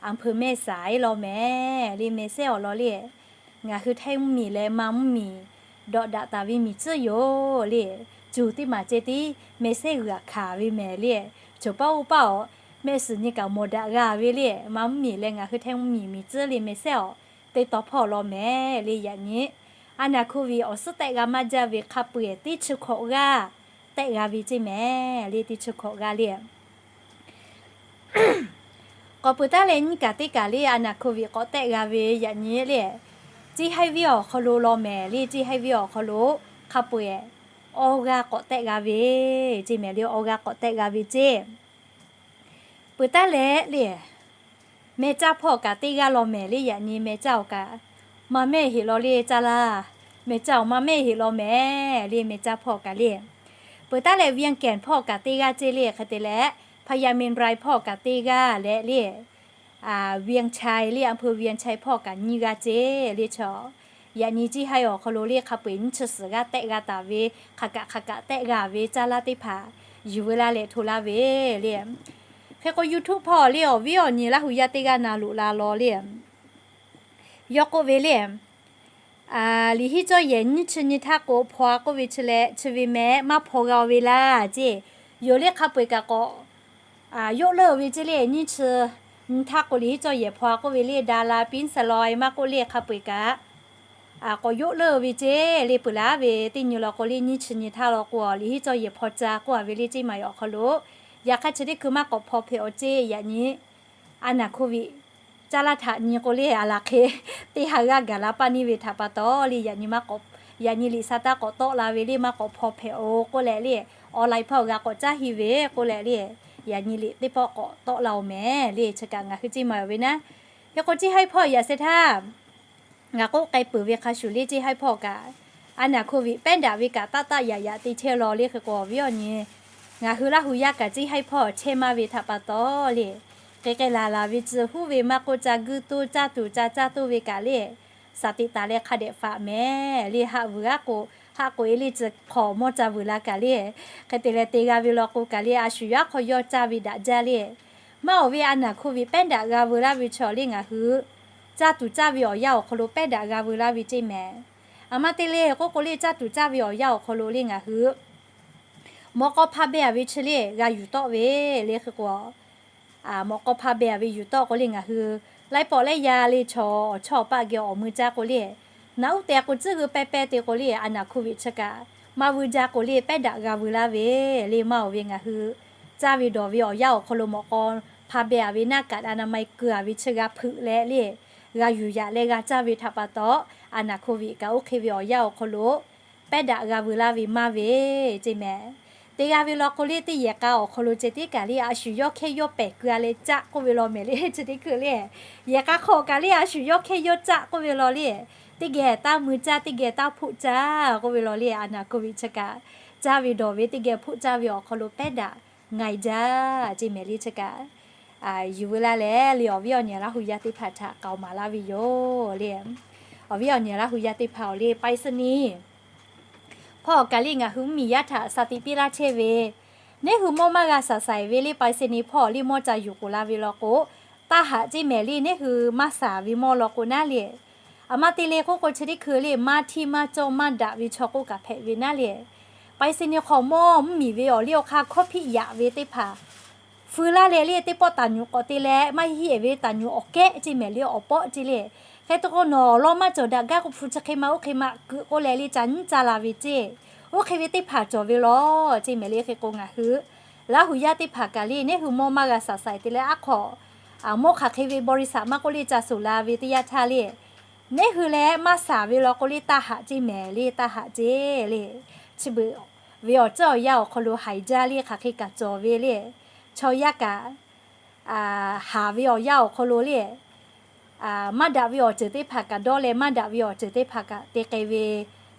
อำเภอแม่สาย law mehˍ le. Mehˍ sehˉ awˬ lawn le, ngaˬ hui Htaiˇ mvuhˇ miˬ leh Manˇ mvuhˇ miˬ dawꞈ daꞈ taˍ ve miˬ tcuhˉ yoˬ le. Cuˬ teˇ maˬ ceh tiˉ mehˍ sehˉ g'uiˬ aꞈ hkanˍ ve mehˍ le. Choˬ paˇ oˇ paˇ awˬ mehˆ suhˍ nyi kaꞈ mawˬ daꞈ g'a ve le. Manˇ mvuhˇ miˬ leh ngaˬ hui Htaiˇ mvuhˇ miˬ miˬ tcuhˉ le mehˍ sehˉ awˬ teˇ taw hpawˇ law mehˍ le. Yaꞈ nyi a naˬ hkoˍ viꞈ awˬ suhˉ tehˆ g'a maˇ jaˇ ve hk'a peu-eˬ teˇ chi hkawꞈ g'aˇ tehˆ g'a ve ceˇ mehˍ le. Teˇ chi hkawꞈ g'aˇ le. K'awꞈ peuˬ taˉ leh nyiˇ kaˬ teˇ kaˬ le a naˬ hkoˍ viꞈ k'awꞈ tehˆ g'a ve yaꞈ nyi le, ceˇ haiˇ viˉ awˬ hk'aw lo law mehˍ le. Ceˇ haiˇ viˉ awˬ hk'aw lo hk'a peu-eˬ awˇ g'aˇ k'awꞈ tehˆ g'a ve ceˇ mehˍ le. Awˇ g'aˇ k'awꞈ tehˆ g'a ve ceˇ. Peuˬ taˉ leh le, meh caˇ hpawˇ kaꞈ teˇ g'aˇ law mehˍ le. Yaꞈ nyi meh caˇ awˬ kaꞈ maˇ mehˆ heꞈ law le caˇ laˇ. Meh caˇ awˬ maˇ mehˆ heꞈ law mehˍ le, meh caˇ hpawˇ kaꞈ le. Peuˬ taˉ leh เวียงแก่น hpawˇ kaꞈ teˇ g'aˇ ceˇ le. Hk'e te leh พญาเมรุ hpawˇ kaꞈ teˇ g'aˇ leh le, เวียงชัย le อำเภอเวียงชัย hpawˇ kaꞈ nyiˇ g'aˇ ceˇ le chaw. Yaꞈ nyi ceˇ haiˇ awˬ hk'aw lo le hk'a peu-eˬ nyiˇ chi suhˍ g'aˇ tehˆ g'a taˍ ve, hk'aˬ kaꞈ hk'aˬ kaꞈ tehˆ g'a ve caˇ laˇ teˇ hpaˍ yuˬ veu laˇ leh hto laˇ ve le. Hk'e k'o YouTube hpawˇ le awˬ viˉ awˬ nyi Laˇ hu yaˇ teˇ g'aˇ na loꞈ la law le, yawˇ k'oˆ ve le, liꞈ hiˉ cawˇ yehˬ nyiˇ chi nyi htaˇ k'o hpaw-a k'oˆ ve chi leh chi ve meh maˇ hpaw g'a-o ve laˇ ceˇ. Yoˬ le hk'a peu-eˬ kaꞈ k'awꞈ yoˆ leuˆ ve ceˇ le. Nyiˇ chi nyi htaˇ k'o liꞈ hiˉ cawˇ yehˬ hpaw-a k'oˆ ve le, ดารา piˉ สลอย maˇ k'oˆ le hk'a peu-eˬ kaꞈ k'awꞈ yoˆ leuˆ ve ceˇ le. Peuˬ laˇ ve teˇ nyi law k'o le nyiˇ chi nyi htaˇ law k'o liꞈ hiˉ cawˇ yehˬ hpaw ca k'oˆ-a ve le ceˇ maˬ yoˬ awˬ hk'aw lo. Yaꞈ hk'aˇ chi teˇ hkui maˇ k'awꞈ hpaw hpehꞈ-aw ceˇ. Yaꞈ nyi a naˬ hkoˍ viꞈ caˇ laˇ htaꞈ nyi k'o le a laˬ hk'e teˇ ha g'aˇ gaˬ la paˇ neˇ ve htaꞈ pa taw le, yaꞈ nyi maˇ k'awꞈ, yaꞈ nyi liꞈ sa taˇ k'awꞈ tawˆ la ve le maˇ k'awꞈ hpaw hpehꞈ-o k'oˆ leh le, online hpawˇ g'a k'awꞈ caˉ hi ve k'oˆ leh le, yaꞈ nyi liꞈ teˇ pawˆ k'awꞈ tawˆ la-o mehˍ le. Chi kaꞈ ngaˬ hui ceˇ maˬ yoˬ ve naˉ. Hk'e k'o ceˇ haiˇ hpawˇ yaꞈ sheh htaˇ ngaˬ k'oˆ k'ai peuˬ ve hk'a shuˍ le ceˇ haiˇ hpawˇ kaꞈ a naˬ hkoˍ viꞈ pehˉ daꞈ ve kaꞈ taˆ taˆ yaꞈ yaꞈ te chehˇ law le. Hk'e k'o awˬ viˉ awˬ nyi ngaˬ hui Laˇ hu yaˇ kaꞈ ceˇ haiˇ hpawˇ chehˇ maˇ ve htaꞈ pa taw le, k'e k'ai laˬ laˬ ve tcuh huˉ ve maˇ k'oˆ ca guiˇ toˇ caˇ tuˬ ca caˇ toˇ ve kaꞈ le, สติ taˍ leh hk'a dehꞈ faꞈ mehˍ le. Haˆ vuiˬ haˆ k'o, haˆ k'o e le tcuh hk'awꞈ mawˇ ca vuiˬ la kaꞈ le, hk'e te leh te g'a ve law k'o kaꞈ le a shu yaˇ hk'aw yawˇ caˇ ve daꞈ jaˇ le. Maˇ awˬ ve a naˬ hkoˍ viꞈ pehˉ daꞈ g'a veu laˇ ve chaw le ngaˬ hui caˇ tuˬ caˇ ve awˬ yanˇ awˬ hk'aw lo pehˉ daꞈ g'a veu laˇ ve ceˇ mehˍ. A ma te le k'oˆ k'o le caˇ tuˬ caˇ ve awˬ yanˇ awˬ hk'aw lo le ngaˬ hui mawꞈ k'aw hpa beh-a ve chi le g'a yuˬ tawˆ ve le. Hk'e k'o mawꞈ k'aw hpa beh-a ve yuˬ tawˆ k'o le ngaˬ hui laiˉ pawˆ laiˉ yaˇ le chaw awˬ chawˇ awˬ paˆ geh awˬ mui caˇ k'o le, naꞈ uˉ te k'o tcuhˉ g'uiˇ pehˇ pehˇ te k'o le a naˬ hkoˍ viꞈ chi kaꞈ maˇ vuiˇ jaˇ k'o le, pehˉ daꞈ g'a vuiˬ laˇ ve le. Maˇ oˬ ve ngaˬ hui caˇ ve dawˬ ve awˬ yanˇ awˬ hk'aw lo mawꞈ k'aw hpa beh-a ve หน้ากากอนามัย keu-a ve chi g'a hpeuꞈ leh le, g'a yuˬ yaꞈ leh g'a caˇ ve htaꞈ pa taw, a naˬ โควิด kaꞈ oˇ hk'e ve awˬ yanˇ awˬ hk'aw lo pehˉ daꞈ g'a vuiˬ laˇ ve maˇ ve ceˇ mehˍ. Teˇ g'aˇ ve law k'o le, teˇ yehˬ k'a awˬ hk'aw lo ceh tiˉ kaꞈ le, a shu yawˇ hkehˇ yawˇ pehˍ keu-a leh caˆ k'oˆ ve law mehˍ le. Chi teˇ hkui le, yehˬ k'a hk'aw kaꞈ le, a shu yawˇ hkehˇ yawˇ caˆ k'oˆ ve law le. Teˇ geh taˇ mui caˇ, teˇ geh taˇ hpoˆ caˇ k'oˆ ve law le, a naˬ โควิด chi kaꞈ caˇ ve dawˬ ve teˇ geh hpoˆ caˇ ve awˬ hk'aw lo pehˉ daꞈ ngaiˬ jaˇ ceˇ mehˍ le. Chi kaꞈ yuˬ veu laˇ leh le, awˬ viˉ awˬ nyi Laˇ hu yaˇ teˇ hpaˍ htaꞈ k'aoˍ maˍ laˇ ve yoˬ le. Awˬ viˉ awˬ nyi Laˇ hu yaˇ teˇ hpaˍ-oˬ le, ไปรษณีย์ hpawˇ kaꞈ le ngaˬ hui mvuhˇmiˬ yaˇ htaꞈ shaˍ tiꞈ piˇ laˇ chehˇ ve, neˇ hui mawˇ maˇ g'a shaˍ shaiˍ ve le ไปรษณีย์ hpawˇ le mawˇ ca yuˬ k'oˍ la ve law k'o, taˇ haꞈ ceˇ mehˍ le. Neˇ hui maˇ shaˍ ve mawˇ law k'o naˉ le, aˬ ma te le k'oˆ k'o chi teˇ hkui le, maˇ htiˇ maˇ cawˇ maˇ daꞈ ve chaw k'oˆ kaꞈ hpehꞈ ve naˉ le. ไปรษณีย์ hk'aw mawˇ mvuhˇmiˬ ve awˬ liˇ awˬ hk'aˇ hkawˇ hpiˆ yaꞈ ve teˇ hpaˍ fui laˇ leh le, teˇ pawˆ taˍ nyuꞈ k'awꞈ te leh maˇ heˆ ve taˍ nyuꞈ awˬ kehˉ ceˇ mehˍ le, awˬ pawˆ ceˇ le. Hk'e te k'o nawˬ awˬ lawn maˇ cawˬ daꞈ gaˇ k'o hpu chi hk'e ma oˇ hk'e ma keu k'oˆ leh le ca nyiˉ ca la ve ceˇ. Oˇ hk'e ve teˇ hpaˍ cawˬ ve law ceˇ mehˍ le. Hk'e k'o ngaˬ hui Laˇ hu yaˇ teˇ hpaˍ kaꞈ le, neˇ hui mawˇ maˇ g'a shaˍ shaiˍ te leh aˉ hk'aw, mawˇ hk'aˬ hk'e ve บริษัท maˇ k'oˆ le ca suˍ la ve teˇ yanˇ htaˇ le, neˇ hui leh maˇ shaˍ ve law k'o le taˇ haꞈ ceˇ mehˍ le, taˇ haꞈ ceˇ le. Chi beuꞈ ve awˬ ceuˬ awˬ yanˇ awˬ hk'aw lo haiˬ jaˇ le, hk'aˬ hk'e kaꞈ cawˬ ve le. Chaw yaˇ kaꞈ haˍ ve awˬ yanˇ awˬ hk'aw lo le, maˇ daꞈ ve awˬ ceuˬ teˇ hpaˍ kaꞈ dawˇ leh maˇ daꞈ ve awˬ ceuˬ teˇ hpaˍ kaꞈ te k'ai ve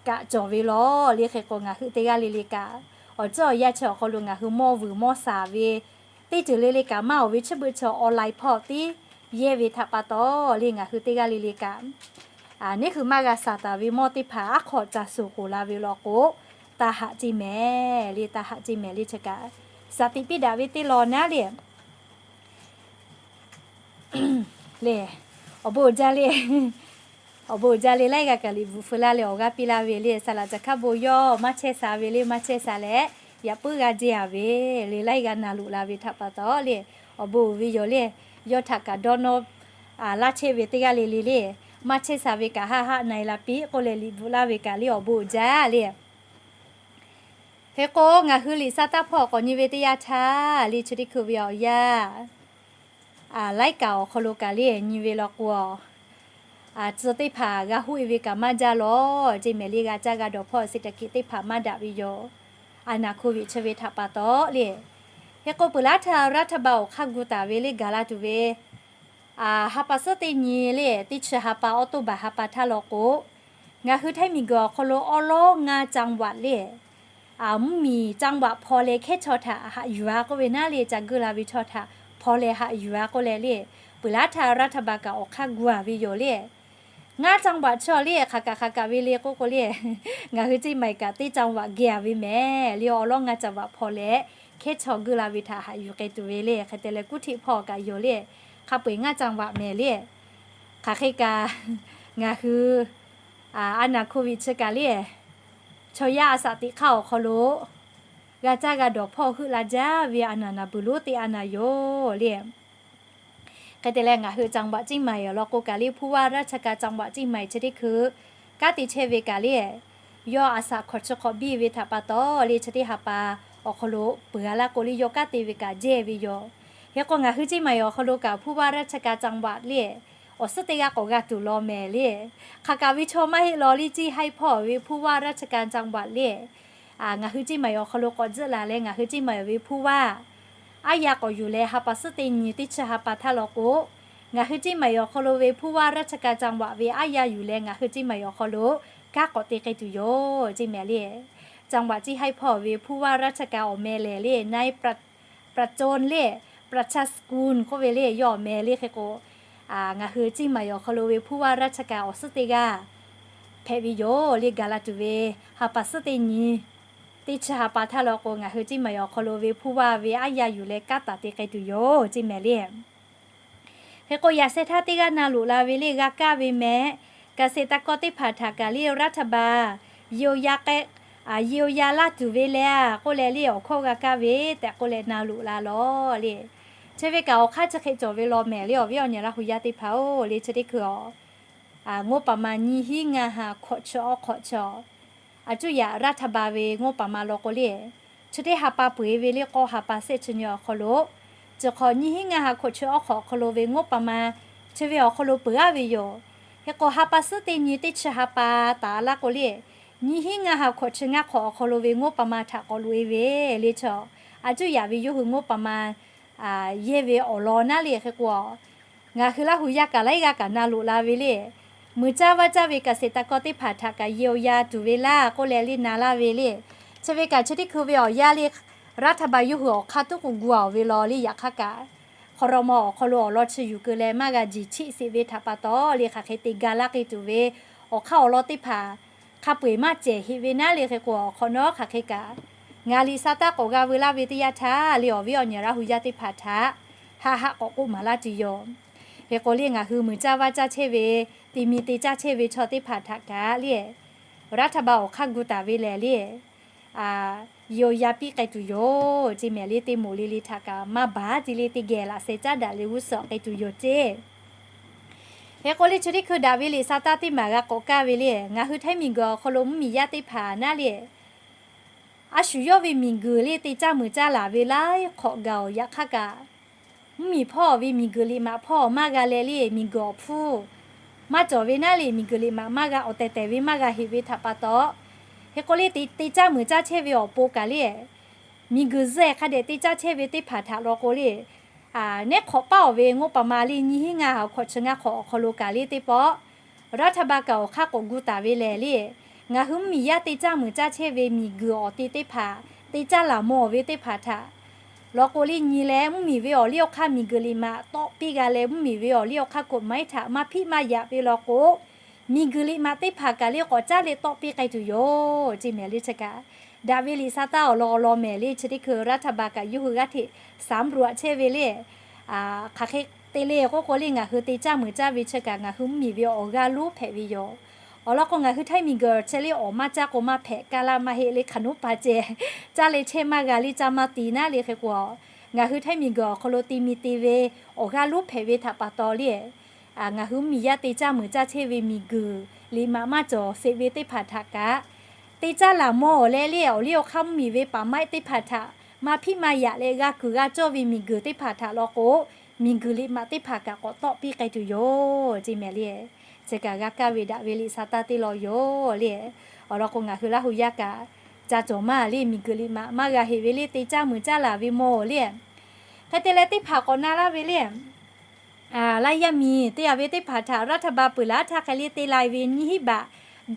kaꞈ cawˬ ve law le. Hk'e k'o ngaˬ hui teˇ g'aˇ le le kaꞈ awˬ ceuˬ awˬ yanˇ chi awˬ hk'aw lo ngaˬ hui mawˇ vuiˬ mawˇ shaˍ ve teˇ ceuˬ le le kaꞈ maˇ oˬ ve chi beuꞈ chi online hpawˇ tiˉ yehˇ ve htaꞈ pa taw le, ngaˬ hui teˇ g'aˇ le le kaꞈ neˇ hui maˇ g'a shaˍ taˍ ve mawˇ teˇ hpaˍ aˉ hk'aw ca suˍ k'oˍ la ve law k'o, taˇ haꞈ ceˇ mehˍ le, taˇ haꞈ ceˇ mehˍ le. Chi kaꞈ shaˍ tiꞈ piˇ daꞈ ve teˇ law naˉ le le, awˬ bon uiˍ jaˇ le. Awˬ bon uiˍ jaˇ le, laiˉ g'a kaꞈ liꞈ bvuhꞈ feu laˇ leh awˬ g'aˇ piˇ laˇ ve le. Saˍ laꞈ caˬ hkaˉ bon yawˇ maˇ chehˇ sha ve le, maˇ chehˇ sha leh yaꞈ puiˉ g'a jehˇ-a ve le, laiˉ g'a na loꞈ la ve htaꞈ pa taw le, awˬ bon uiˍ ve yoˬ le. Yawˇ htaꞈ kaꞈ dawˇ nawˇ laˇ chehˇ ve teˇ g'aˇ le le le, maˇ chehˇ sha ve kaꞈ haˆ haˆ na-e la piˇ k'oˆ leh liꞈ bvuhꞈ laˇ ve kaꞈ le awˬ bon uiˍ jaˇ le. Hk'e k'o ngaˬ hui liꞈ sha taˇ hpawˇ k'awꞈ nyi ve teˇ yanˇ htaˇ le, chi teˇ hkui ve awˬ yanˇ laiˉ kaꞈ awˬ hk'aw lo kaꞈ le nyi ve law k'o, tcuh teˇ hpaˍ g'a hoˆ-e ve kaꞈ maˇ jaˇ law ceˇ mehˍ le. G'a caˇ g'a dawˬ hpawˇ เศรษฐกิจ teˇ hpaˍ maˇ daꞈ ve yoˬ. A naˬ โควิด chi ve htaꞈ pa taw le. Hk'e k'o peuˬ laˇ htaˇ รัฐบาล awˬ hk'aˇ gu taˍ ve le gaˬ la tuˬ ve ha pa suhˉ teˇ nyi le, teˇ chi ha pa awˉ toˇ baˬ ha pa htaˇ law k'o, ngaˬ hui htaiˇ miˬguiˬ awˬ hk'aw lo awˉ lawˉ ngaˇ จังหวัด le, mvuhˇmiˬ จังหวัด hpaw leh hkehˉ chaw htaꞈ haꞈ yuˬ-a k'oˆ ve naˉ le, ca geuˆ la ve chaw htaꞈ hpaw leh haꞈ yuˬ-a k'oˆ leh le, peuˬ laˇ htaˇ รัฐบาล kaꞈ awˬ hk'aˇ gu-a ve yoˬ le. Ngaˇ จังหวัด chaw le hk'aˬ kaꞈ hk'aˬ kaꞈ ve le k'oˆ k'o le, ngaˬ hui ceˇ maiˬ kaꞈ teˇ จังหวัด geh-a ve mehˍ le, awˉ lawˉ ngaˇ จังหวัด hpaw leh hkehˉ chaw geuˆ la ve htaꞈ haꞈ yuˬ k'ai tuˬ ve le. Hk'e te leh kuˉ htiˆ hpawˇ kaꞈ yoˬ le, hk'a peu-eˬ ngaˇ จังหวัด mehˍ le. Hk'aˬ hk'e kaꞈ ngaˬ hui a naˬ โควิด chi kaꞈ le, chaw yaˇ a shaꞈ teꞈ hk'aˇ awˬ hk'aw lo g'a caˇ g'a dawˬ hpawˇ heuˆ la jaˇ ve a naˬ naˬ beuˬ lonˉ teˇ a naˬ yoˬ le. Hk'e te leh ngaˬ hui จังหวัด ceˇ maiˬ awˬ lawn k'o kaꞈ le, ผู้ว่าราชการจังหวัดเชียงใหม่ chi teˇ hkui kanˉ te chehˇ ve kaꞈ le, yawˇ a shaꞈ hkawꞈ chi hk'awꞈ biˇ ve htaꞈ pa taw le, chi teˇ ha pa awˬ hk'aw lo peuˬ-a laˇ k'o le, yawˇ kanˉ te ve kaꞈ jehˇ ve yoˬ. Hk'e k'o ngaˬ hui ceˇ maiˬ awˬ hk'aw lo kaꞈ ผู้ว่าราชการจังหวัด le awˬ suhˉ teˇ g'aˇ k'awꞈ g'a tuˬ law mehˍ le. Hk'aˬ kaꞈ ve chaw maˇ heˆ law le, ceˇ haiˇ hpawˇ ve ผู้ว่าราชการจังหวัด le ngaˬ hui ceˇ maiˬ awˬ hk'aw lo k'awꞈ tzuhˆ la leh ngaˬ hui ceˇ maiˬ ve ผู้ว่า aˉ yaˇ k'awꞈ yuˬ leh ha pa suhˉ teˇ nyi teˇ chi ha pa htaˇ law k'o, ngaˬ hui ceˇ maiˬ awˬ hk'aw lo ve ผู้ว่าราชการจังหวัด ve aˉ yaˇ yuˬ leh ngaˬ hui ceˇ maiˬ awˬ hk'aw lo kanˉ k'awꞈ te k'ai tuˬ yoˬ ceˇ mehˍ le. จังหวัด ceˇ haiˇ hpawˇ ve ผู้ว่าราชการ awˬ meh lehˬ le, นายประจน le, ประชาสกุล k'oˆ ve le yawˇ awˬ meh le. Hk'e k'o ngaˬ hui ceˇ maiˬ awˬ hk'aw lo ve ผู้ว่าราชการ awˬ suhˉ teˇ g'aˇ hpehꞈ ve yoˬ le. Gaˬ la tuˬ ve ha pa suhˉ teˇ nyi teˇ chi ha pa htaˇ law k'o, ngaˬ hui ceˇ maiˬ awˬ hk'aw lo ve ผู้ว่า ve aˉ yaˇ yuˬ leh kanˉ taˍ te k'ai tuˬ yoˬ ceˇ mehˍ le. Hk'e k'o yaꞈ sheh htaˇ teˇ g'aˇ na loꞈ la ve le g'a kaˇ ve mehˍ. เกษตรกร teˇ hpaˍ htaꞈ kaꞈ le รัฐบาล เยียวยา k'ai, เยียวยา laˇ tuˬ ve le k'oˆ leh le awˬ hkawˇ g'a kaˇ ve tehꞈ k'oˆ leh na loꞈ la law le. Chi ve kaꞈ awˬ hk'aˇ chi hk'e cawˬ ve law mehˍ le, awˬ viˉ awˬ nyi Laˇ hu yaˇ teˇ hpaˍ-oˬ le. Chi teˇ hkui a งบประมาณ nyiˇ hinˉ ngaˇ ha hkawꞈ chi awˉ hk'awꞈ chi a a cuˇ yaꞈ รัฐบาล ve งบประมาณ law k'o le, chi teˇ ha pa peuˬ-e ve le k'o ha pa sehˆ chi nyi awˬ hk'aw lo, chi hk'awꞈ nyiˇ hinˉ ngaˇ ha hkawꞈ chi awˉ hk'awꞈ awˬ hk'aw lo ve งบประมาณ chi ve awˬ hk'aw lo peuˬ-aˉ ve yoˬ. Hk'e k'o ha pa suhˉ teˇ nyi teˇ chi ha pa taˍ laˇ k'o le, nyiˇ hinˉ ngaˇ ha hkawꞈ chi ngaˇ hk'awꞈ awˬ hk'aw lo ve งบประมาณ htaꞈ k'awꞈ loꞈ-e ve le chi, a cuˇ yaꞈ ve yawˇ hui งบประมาณ yehˇ ve awˬ lawn naˉ le. Hk'e k'o, ngaˬ hui Laˇ hu yaˇ kaꞈ laiˉ g'aˇ kaꞈ na loꞈ la ve le, muiˬ caˇ vaˇ caˇ ve เกษตรกร teˇ hpaˍ htaꞈ kaꞈ เยียวยา tuˬ ve laˇ k'oˆ leh le na laˇ ve le. Chi ve kaꞈ chi teˇ hkui ve awˬ yanˇ le, รัฐบาล yawˇ hui awˬ hk'aˇ tuˉ k'o gu-a ve law le. Yaꞈ hk'aˇ kaꞈ, hk'aw raw maw awˬ hk'aw lo awˬ lawn chi yuˬ keu leh maˇ g'a jiˬ cheˆ sheˍ ve htaꞈ pa taw le, hk'aˬ hk'e te ga laˇ k'ai tuˬ ve awˬ hk'aˇ awˬ lawn teˇ hpaˍ hk'a peu-eˬ maˇ cehˬ heˆ ve naˉ le. Hk'e k'o, awˬ hk'awꞈ nawˉ hk'aˬ hk'e kaꞈ, ngaˬ liꞈ sa taˇ k'awꞈ g'a veu laˇ ve teˇ yanˇ htaˇ le, awˬ viˉ awˬ nyi Laˇ hu yaˇ teˇ hpaˍ htaꞈ haˆ haˆ k'awꞈ k'oˆ maˍ laˇ tuˬ yoˬ. Hk'e k'o le, ngaˬ hui muiˬ caˇ vaˇ caˇ chehˇ ve, te mi te caˇ chehˇ ve chaw teˇ hpaˍ htaꞈ kaꞈ le, รัฐบาล awˬ hk'aˇ gu taˍ ve lehˬ le, เยียวยา piˇ k'ai tuˬ yoˬ ceˇ mehˍ le. Teˇ moˍ le le htaꞈ kaꞈ maˇ baˬ ceˇ le, teˇ geh laꞈ sheh caˉ daꞈ leh g'uˇ suhˍ k'ai tuˬ yoˬ ceˇ. Hk'e k'o le, chi teˇ hkui daꞈ ve liꞈ sa taˇ teˇ maˬ g'a k'awꞈ kaˇ ve le, ngaˬ hui htaiˇ miˬguiˬ awˬ hk'aw lo mvuhˇmiˬ yaˇ teˇ hpaˍ naˉ le, a shu yawˇ ve miˬguiˬ le te caˇ muiˬ caˇ laˬ ve laiˉ hk'awꞈ gaˬ-oˬ. Yaꞈ hk'aˇ kaꞈ, mvuhˇmiˬ hpawˇ ve miˬguiˬ liꞈ maꞈ hpawˇ maˇ g'a leh le, miˬguiˬ awˬ hpfuhˇ maˇ cawˬ ve naˉ le, miˬguiˬ liꞈ maꞈ maˇ g'a awˬ tehˬ tehˬ ve maˇ g'a heꞈ ve htaꞈ pa taw, hk'e k'o le, te caˇ muiˬ caˇ chehˇ ve awˬ pon kaꞈ le, miˬguiˬ zuhˇ-ehˍ hk'a dehꞈ te caˇ chehˇ ve teˇ hpaˍ htaꞈ law k'o le, neˉ hk'awꞈ paˉ-oˬ ve งบประมาณ le nyiˇ hinˉ ngaˇ ha hkawꞈ chi ngaˇ hk'awꞈ awˬ hk'aw lo kaꞈ le teˇ pawˆ, รัฐบาล kaꞈ awˬ hk'aˇ k'awꞈ gu taˍ ve lehˬ le, ngaˬ hui mvuhˇmiˬ yaˇ te caˇ muiˬ caˇ chehˇ ve miˬguiˬ awˬ te teˇ hpaˍ, te caˇ laˬ mawˬ ve teˇ hpaˍ htaꞈ law k'o le, nyi leh mvuhˇmiˬ ve awˬ liˇ awˬ hk'aˇ miˬguiˬ liꞈ maꞈ tawˆ piˇ g'a leh, mvuhˇmiˬ ve awˬ liˇ awˬ hk'aˇ กฎหมาย htaꞈ maˇ hpiˆ maˇ yaꞈ ve law k'o, miˬguiˬ liꞈ maꞈ teˇ hpaˍ kaꞈ le k'awꞈ caˉ leh tawˆ piˇ k'ai tuˬ yoˬ ceˇ mehˍ le. Chi kaꞈ daꞈ ve liꞈ sa taˇ awˬ lawn awˬ lawn mehˍ le. Chi teˇ hkui รัฐบาล kaꞈ yawˇ hui g'aˇ hteꞈ สำรวจ chehˇ ve le, hk'aˬ hk'e te le k'oˆ k'o le, ngaˬ hui te caˇ muiˬ caˇ ve chi kaꞈ ngaˬ hui mvuhˇmiˬ ve awˬ g'aˇ lonˉ hpehꞈ ve yoˬ. Awˬ lawn k'o, ngaˬ hui htaiˇ miˬguiˬ chi le awˬ maˇ caˇ k'o maˇ hpehꞈ, kaˇ laˇ maˇ heˆ le, hk'aˬ nuˉ pa ceh caˇ leh chehˇ maˇ g'a le, caˇ maˇ ti naˉ le. Hk'e k'o, ngaˬ hui htaiˇ miˬguiˬ awˬ hk'aw lo te mi te ve awˬ g'aˇ lonˉ hpehꞈ ve htaꞈ pa taw le, ngaˬ hui mvuhˇmiˬ yaˇ te caˇ muiˬ caˇ chehˇ ve miˬguiˬ liꞈ maꞈ maˇ cawˬ sheˍ ve teˇ hpaˍ htaꞈ kaꞈ, te caˇ laˬ mawˬ leh le, awˬ liˇ awˬ hk'aˇ mvuhˇmiˬ ve ป่าไม้ teˇ hpaˍ htaꞈ maˇ hpiˆ maˇ yaꞈ leh g'a kuiˬ g'a cawˇ ve miˬguiˬ teˇ hpaˍ htaꞈ law k'o, miˬguiˬ liꞈ maꞈ teˇ hpaˍ kaꞈ k'awꞈ tawˆ piˇ k'ai tuˬ yoˬ ceˇ mehˍ le. Chi kaꞈ g'a kaˇ ve daꞈ ve liꞈ sa taˇ teˇ lawn yoˬ le. Awˬ lawn k'o, ngaˬ hui Laˇ hu yaˇ kaꞈ ca cawˬ maˇ le, miˬguiˬ liꞈ maꞈ maˇ g'a heꞈ ve le, te caˇ muiˬ caˇ laˬ ve mawˬ le. Hk'e te leh teˇ hpaˍ k'awꞈ na laˇ ve le, laiˉ yaˇ miˬ teˇ yaꞈ ve teˇ hpaˍ htaꞈ รัฐบาล peuˬ laˇ htaˇ hk'e le te lai ve nyiˇ hinˉ baꞈ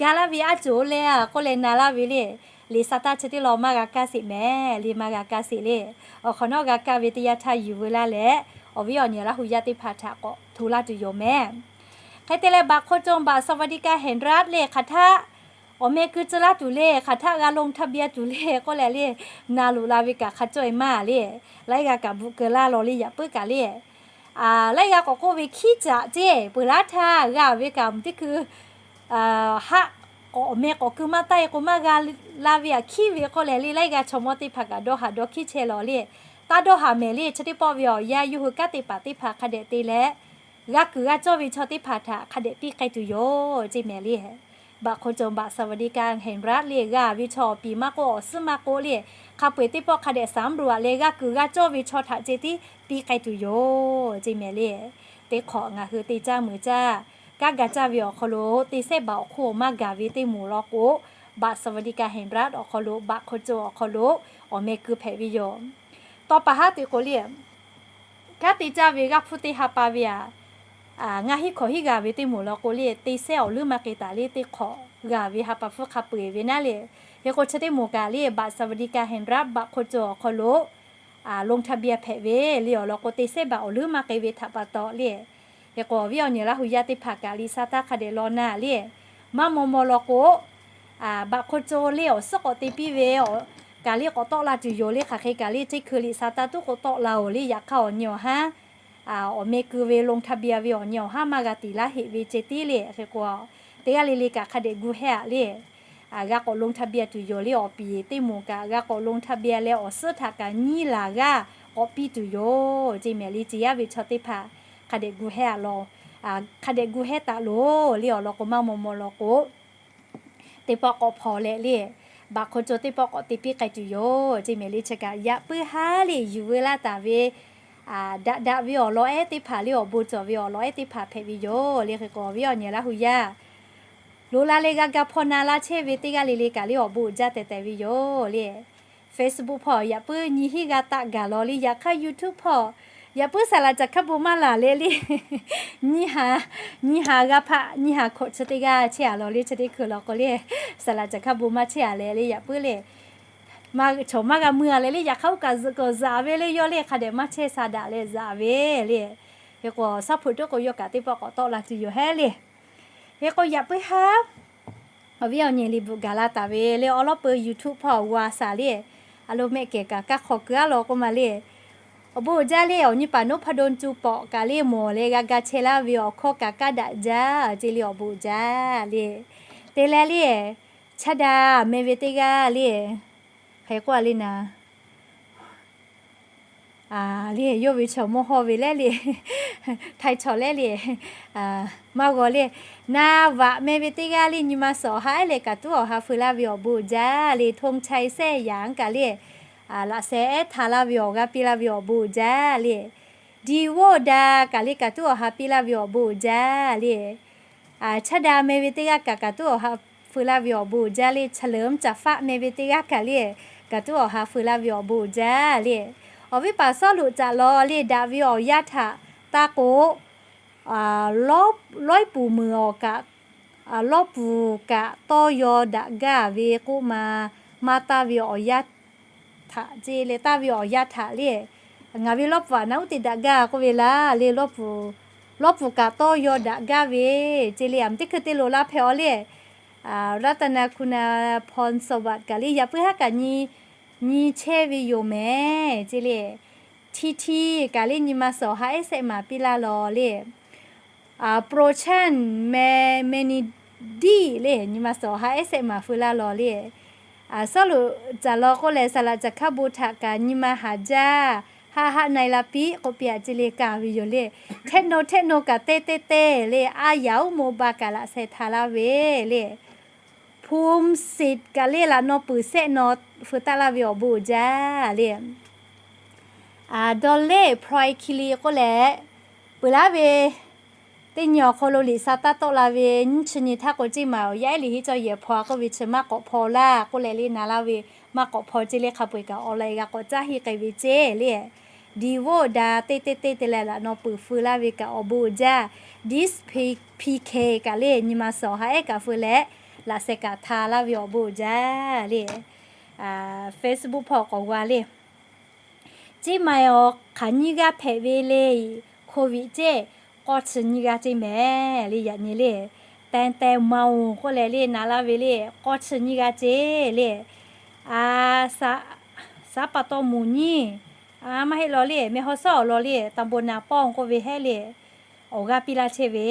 ga laˇ ve aˉ cawˬ le k'oˆ leh na laˇ ve le. Liꞈ sa taˇ chi teˇ lawn maˇ g'a kaˇ sheˍ mehˍ le, maˇ g'a kaˇ sheˍ le. Awˬ hk'awꞈ nawˉ g'a kaˇ ve teˇ yanˇ htaˇ yuˬ veu laˇ leh, awˬ viˉ awˬ nyi Laˇ hu yaˇ teˇ hpaˍ htaꞈ k'awꞈ hto laˇ tuˬ yoˬ mehˍ. Hk'e te leh บัตรคนจน บัตรสวัสดิการแห่งรัฐ le hk'aˬ htaˆ awˬ meh keu tcuh laˇ tuˬ le, hk'aˬ htaˆ g'a ลงทะเบียน tuˬ le k'oˆ leh le, na loꞈ la ve kaꞈ hk'a cawˇ-e maˇ le. Laiˉ g'aˇ kaꞈ bvuhꞈ keu laˇ law le, yaꞈ puiˉ kaꞈ le. Laiˉ g'aˇ k'awꞈ k'oˆ ve hkiˉ caꞈ ceˇ peuˬ laˇ htaˇ g'a ve kaꞈ teˇ hkui haˆ k'awꞈ awˬ meh k'awꞈ keu maˇ taˆ-e k'o maˇ g'a la ve aꞈ hkiˉ ve k'oˆ leh le, laiˉ g'aˇ chaw mawˇ teˇ hpaˍ kaꞈ dawˇ haˍ dawˇ hkiˉ chehˇ law le. Taˇ dawˇ haˍ mehˍ le. Chi teˇ pawˆ ve awˬ yanˇ yawˇ hui kanˉ te paˍ teˇ hpaˍ hk'a dehꞈ te leh, g'a kuiˬ g'a cawˇ ve chaw teˇ hpaˍ htaꞈ hk'a dehꞈ piˇ k'ai tuˬ yoˬ ceˇ mehˍ le. บัตรคนจน บัตรสวัสดิการแห่งรัฐ le g'a ve chaw awˬ piˍ maˇ k'oˆ, awˬ suhˉ maˇ k'oˆ le, hk'a peu-eˬ teˇ pawˆ hk'a dehꞈ สำรวจ leh g'a kuiˬ g'a cawˇ ve chaw htaꞈ ceh tiˉ piˇ k'ai tuˬ yoˬ ceˇ mehˍ le. Teˇ hk'awꞈ ngaˬ hui te caˇ muiˬ caˇ, kanˉ ga caˇ ve awˬ hk'aw lo teˇ sehˉ baꞈ awˬ hk'oˆ maˇ gaˬ ve teˇ moˍ law k'o, บัตรสวัสดิการแห่งรัฐ awˬ hk'aw lo, บัตรคนจน awˬ hk'aw lo awˬ meh keu hpehꞈ ve yoˬ. Tawˇ pa haˉ te k'o le, kanˉ te caˇ ve g'aˇ hpfuhˇ teˇ ha pa ve aꞈ, ngaˇ hinˉ hkawꞈ hinˉ g'a ve teˇ moˍ law k'o le, teˇ sehˉ awˬ leuˉ maˇ k'e taˍ le, teˇ hk'awꞈ g'a ve ha pa hpfuhˇ hk'a peu-eˬ ve naˉ le. Hk'e k'o chi teˇ moˍ kaꞈ le, บัตรสวัสดิการแห่งรัฐ บัตรคนจน awˬ hk'aw lo ลงทะเบียน hpehꞈ ve le. Awˬ lawn k'o, teˇ sehˉ baꞈ awˬ leuˉ maˇ k'e ve htaꞈ pa taw le. Hk'e k'o, awˬ viˉ awˬ nyi Laˇ hu yaˇ teˇ hpaˍ kaꞈ liꞈ sa taˇ hk'a dehꞈ law na le, maˇ maw maw law k'o, บัตรคนจน le awˬ suhˉ k'awꞈ te piˇ ve kaꞈ le k'awꞈ tawˆ la tuˬ yoˬ le. Hk'aˬ hk'e kaꞈ le, teˇ hkui liꞈ sa taˇ tuˉ k'o tawˆ la-oˬ le. Yaꞈ hk'aˇ awˬ nyi awˬ haˉ awˬ meh keu ve ลงทะเบียน ve awˬ nyi awˬ haˉ maˇ g'a tiˍ laˇ heꞈ ve ceh tiˉ le. Hk'e k'o, teˇ g'aˇ le le kaꞈ hk'a dehꞈ gu hehˇ-aꞈ le. G'a k'awꞈ ลงทะเบียน tuˬ yoˬ le. Awˬ piˍ teˇ moˍ kaꞈ g'a k'awꞈ ลงทะเบียน leh awˬ suhˉ htaꞈ kaꞈ nyiˇ laˬ g'aˇ k'awꞈ piˇ tuˬ yoˬ ceˇ mehˍ le. Ciˍ yaˇ ve chaw teˇ hpaˍ hk'a dehꞈ gu hehˇ-aꞈ law, hk'a dehꞈ gu hehˇ taˍ loˬ le. Awˬ lawn k'o, maˇ maw maw law k'o, teˇ pawˆ k'awꞈ hpaw leh le, baꞈ hk'aw caw teˇ pawˆ k'awꞈ te piˇ k'ai tuˬ yoˬ. Ceˇ mehˍ le, chi kaꞈ yaꞈ puiˉ haˉ le yuˬ veu laˇ taˍ ve, daꞈ daꞈ ve awˬ lawn ehˉ teˇ hpaˍ le, awˬ bon cawˬ ve awˬ lawn ehˉ teˇ hpaˍ hpehꞈ ve yoˬ le. Hk'e k'o awˬ viˉ awˬ nyi Laˇ hu yaˇ, loꞈ la leh g'a ga hpaw na laˇ chehˇ ve teˇ g'aˇ le le kaꞈ le awˬ bon uiˍ jaˇ tehꞈ tehꞈ ve yoˬ le. Facebook hpawˇ yaꞈ puiˉ nyi hiˉ g'a taˆ gaˬ law le. Yaꞈ hk'aˇ YouTube hpawˇ yaꞈ puiˉ saˍ laꞈ caˬ hkaˇ bon maˇ laˬ leh le, nyi ha, nyi ha g'a hpaˆ nyi ha hkawꞈ chi teˇ g'aˇ chehˇ a law le. Chi teˇ hkui law k'o le, saˍ laꞈ caˬ hkaˇ bon maˇ chehˇ a leh le, yaꞈ puiˉ le, chaw maˇ g'a mui a leh le. Yaꞈ hk'aˇ oˇ kaꞈ zuhꞈ k'awꞈ zaꞈ ve le, yawˇ le hk'a dehꞈ maˇ chehˇ sha daꞈ leh zaꞈ ve le. Hk'e k'o shaˉ hpu tiˉ k'o yawˇ kaꞈ teˇ pawˆ k'awꞈ tawˆ la tuˬ yoˬ hehˉ le. Hk'e k'o yaꞈ puiˉ haˉ awˬ viˉ awˬ nyi liꞈ bvuhꞈ gaˬ la taˍ ve le, awˬ lawˉ peuˬ YouTube hpawˇ g'a shaˍ le, a lo mehˆ kehˬ kaꞈ kaˇ hk'aw keu a law k'oˆ ma le. Awˬ bon uiˍ jaˇ le. Awˬ nyi paˍ noˉ hpaˇ don cu pawꞈ kaꞈ le mawˬ leh g'a ga chehˇ laˇ ve awˬ hkawˇ kaꞈ kaˇ daꞈ jaˇ. Ceˇ le awˬ bon uiˍ jaˇ le. Te leh le, chaˇ daꞈ meh ve teˇ g'aˇ le, hk'e k'oˆ a le naˍ le, yawˇ ve chaw mawˇ hawˇ ve leh le, htaiˍ chaw leh le, maˇ g'aw le. Na vaꞈ meh ve teˇ g'aˇ le, nyi ma suhˍ awˬ ha ehˉ leh kaꞈ tuˉ awˬ ha feu laˇ ve awˬ bon uiˍ jaˇ le. Htoˇ chaiˇ sehˉ yaꞈ kaꞈ le, laꞈ sheh ehˉ htaꞈ laˇ ve awˬ g'aˇ piˇ laˇ ve awˬ bon uiˍ jaˇ le. Diˍ voˆ daꞈ kaꞈ le kaꞈ tuˉ awˬ ha piˇ laˇ ve awˬ bon uiˍ jaˇ le. Chaˇ daꞈ meh ve teˇ g'aˇ kaꞈ kaꞈ tuˉ awˬ ha feu laˇ ve awˬ bon uiˍ jaˇ le. Chaˍ leuˍ caˍ faˆ meh ve teˇ g'aˇ kaꞈ le, kaꞈ tuˉ awˬ ha feu laˇ ve awˬ bon uiˍ jaˇ le. Awˬ viˉ paˍ Sawˉluꞈ caꞈ law le, daꞈ ve awˬ yaˇ htaꞈ taˇ k'o, lawˉ puˍ meuˍ awˬ kaꞈ, lawˉ puˍ kaꞈ tawˇ yaw daꞈ gaˇ ve k'oˆ ma, maˇ taˇ ve awˬ yaˇ htaꞈ ceˇ leh taˇ ve awˬ yaˇ htaꞈ le, ngaˬ ve lawˉ puˍ aꞈ naˉ uˉ te daꞈ gaˇ k'oˆ ve laˇ le. Lawˉ puˍ kaꞈ tawˇ yaw daꞈ gaˇ ve ceˇ le. Aˬ miˍ teˇ hkui te loꞈ la hpehꞈ a le, Ratanakuna Phawsawˍbaꞈ kaꞈ le yaꞈ puiˉ haˉ kaꞈ nyi, nyi chehˇ ve yoˬ mehˍ ceˇ le. Hti hti kaꞈ le nyi ma suhˍ awˬ ha ehˉ sehˆ maˍ piˇ laˇ law le. Prochant meh meh ni diˇ le nyi ma suhˍ awˬ ha ehˉ sehˆ maˍ feu laˇ law le. Sawˉluꞈ caˍ law k'oˆ leh saˍ laꞈ caˍ hkaˇ bon htaꞈ kaꞈ nyi ma haˍ jaˇ, haˆ haˆ na-e la piˇ k'oˆ piˇ aꞈ ceˇ le kaˇ ve yoˬ le. Hteˆ naw hteˆ naw kaꞈ teˇ teˇ teˇ le, a yaꞈ uˉ mo ba kaꞈ laꞈ sheh hta laˇ ve le. Hpu siˍ kaꞈ le laꞈ naw puiˍ sehˆ naw feu taˆ laˇ ve awˬ bon uiˍ jaˇ le. Dawˇ leˆ hpaweh hki le k'oˆ leh, peuˬ laˇ ve teˇ nyi awˬ hk'aw lo liꞈ sha taˇ tawˆ la ve nyiˇ chi nyi htaˇ k'o ceˇ maˬ awˬ yaˇ ehˉ liꞈ heˆ cawˇ yehˬ hpaw a k'oˆ ve chi maˇ k'awꞈ hpaw laˇ k'oˆ leh le na laˇ ve, maˇ k'awꞈ hpaw ceˇ le. Hk'a peu-eˬ kaꞈ awˬ laꞈ g'a k'awꞈ caˇ heˆ k'ai ve ceˇ le. Diˍ voˆ daꞈ teˇ teˇ teˇ te leh laꞈ naw puiˍ feu laˇ ve kaꞈ awˬ bon uiˍ jaˇ. Diˍ pi hke kaꞈ le nyi ma suhˍ awˬ ha ehˉ kaꞈ feu leh, laꞈ sheh kaꞈ hta laˇ ve awˬ bon uiˍ jaˇ le. Facebook hpawˇ k'awꞈ g'a le. Ceˇ maˬ awˬ hk'aˬ nyiˇ g'aˇ hpehꞈ ve le, Covid ceˇ, k'awˇ chi nyiˇ g'aˇ ceˇ mehˍ le. Yaꞈ nyi le, teh teh maˍ oˬ k'oˆ leh le na laˇ ve le, k'awˇ chi nyiˇ g'aˇ ceˇ le. Saˍ pa taw moˍ nyiˇ, maˇ heˆ law le, meh haw sawˉ awˬ lawn le, taˍ bon naˍ pawˇ k'oˆ ve hehˉ le, awˬ g'aˇ piˇ laˇ chehˇ ve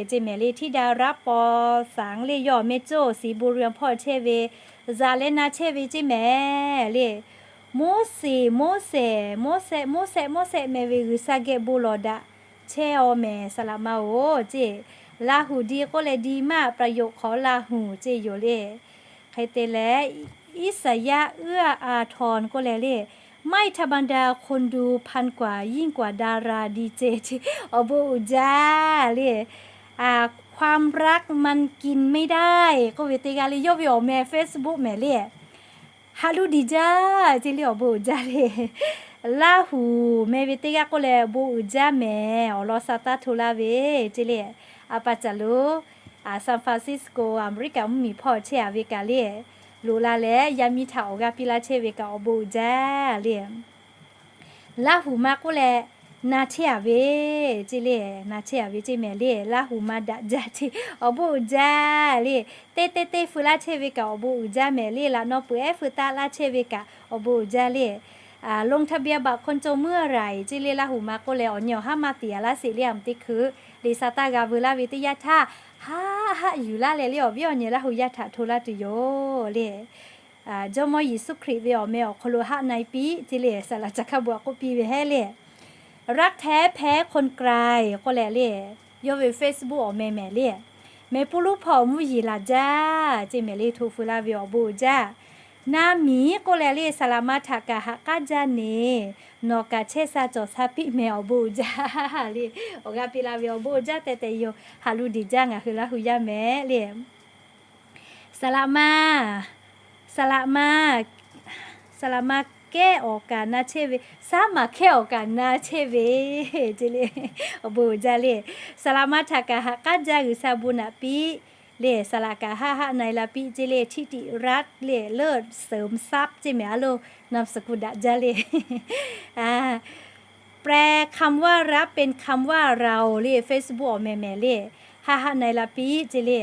ceˇ mehˍ le. Htiˇ daꞈ raˉ paw saˍ le yawˇ meh coˇ siˍ bon rui hpawˇ chehˇ ve, zaꞈ leh na chehˇ ve ceˇ mehˍ le. Moˉseˍ, Moˉseˍ, Moˉseˍ, Moˉseˍ, Moˉseˍ meh ve G'uiˬsha geh bon lawˬ daꞈ chehˇ aw mehˍ saˍ laꞈ ma oˬ ceˇ. Laˇ huˍ di k'oˆ leh di maˇ ประโยค hk'awꞈ Laˇ huˍ ceˇ yoˬ le. Hk'e te leh, Iˉsaˍyaˆ uˉ a a htawn k'oˆ leh le, ไม่ธรรมดา คนดูพันกว่า ยิ่งกว่าดาราดีเจ ceˇ awˬ bon uiˍ jaˇ le. ความรักมันกินไม่ได้ k'oˆ ve teˇ g'aˇ le yawˇ ve awˬ meh Facebook mehˍ le. Haꞈ luˇ diˍ jaˇ ceˇ le awˬ bon uiˍ jaˇ le. Laˇ huˍ meh ve teˇ g'aˇ k'oˆ leh bon uiˍ jaˇ mehˍ awˬ lawn sha taˇ hto laˇ ve ceˇ le. A pa caˬ lo San Francisco Aˍmeˍriˆkaꞈ mvuhˇmiˬ hpawˇ chehˇ a ve kaꞈ le, loꞈ la leh yaˇ miˇ htaꞈ awˬ g'aˇ piˇ laˇ chehˇ ve kaꞈ awˬ bon uiˍ jaˇ le. Laˇ huˍ ma k'oˆ leh na chehˇ a ve ceˇ le, na chehˇ a ve ceˇ mehˍ le. Laˇ huˍ ma daꞈ jaˇ ceˇ awˬ bon uiˍ jaˇ le. Teˇ teˇ teˇ feu laˇ chehˇ ve kaꞈ awˬ bon uiˍ jaˇ mehˍ le. Laꞈ naw peuˬ ehˉ feu taˆ laˇ chehˇ ve kaꞈ awˬ bon uiˍ jaˇ le. ลงทะเบียนบัตรคนจนเมื่อไหร่ ceˇ le Laˇ huˍ ma k'oˆ leh awˬ nyi awˬ haˉ maˇ tiˍ a laˇ sheˍ le. Aˬ miˍ teˇ hkui liꞈ sha taˇ g'a veu laˇ ve teˇ yanˇ htaˇ, haˆ haˆ yuˬ laˇ leh le awˬ viˉ awˬ nyi Laˇ huˍ yaˇ htaꞈ hto laˇ tuˬ yoˬ le. Jawˇmawˇ Yeˍsuˆ Hkriꞈ ve awˬ meh awˬ hk'aw lo haˆ na-e piˇ ceˇ le saˍ laꞈ caˬ hkaˇ bon a k'oˆ piˇ ve hehˉ le. รักแท้แพ้คนไกล k'oˆ leh le, yawˇ ve Facebook awˬ meh mehˍ le. Mehˍ puˇ lonˉ hpawˇ mvuhˇ yeˬ laˬ jaˇ ceˇ mehˍ le, hto feu laˇ ve awˬ bon uiˍ jaˇ. Na miˬ k'oˆ leh le, saˍ laꞈ ma htaꞈ kaꞈ haꞈ k'aˉ jaˇ neˬ, nawˬ kaꞈ chehˇ sha cawˬ sha piˇ mehˍ awˬ bon uiˍ jaˇ le. Awˬ g'aˇ piˇ laˇ ve awˬ bon uiˍ jaˇ tehꞈ tehꞈ yoˬ. Haꞈ lu diˬ jaˇ ngaˬ hui Laˇ hu yaˇ mehˍ le. Saˍ laꞈ ma, saˍ laꞈ ma, saˍ laꞈ ma kehˉ awˬ kaꞈ na chehˇ ve, saˉ maˬ kehˉ awˬ kaꞈ na chehˇ ve ceˇ le. Awˬ bon uiˍ jaˇ le. Saˍ laꞈ ma htaꞈ kaꞈ haꞈ k'aˉ jaˇ, G'uiˬ sha bon naꞈ piˇ le. Saˍ laꞈ kaꞈ haˆ haˆ na e la piˇ ceˇ le. Chiˆ tiꞈ raˆ le, leuˆ seunˍ saˆ ceˇ mehˍ a lo, นามสกุล daꞈ jaˇ le. แปลคำว่ารักเป็นคำว่าเรา le, Facebook awˬ mehˍ mehˍ le, haˆ haˆ na e la piˇ ceˇ le.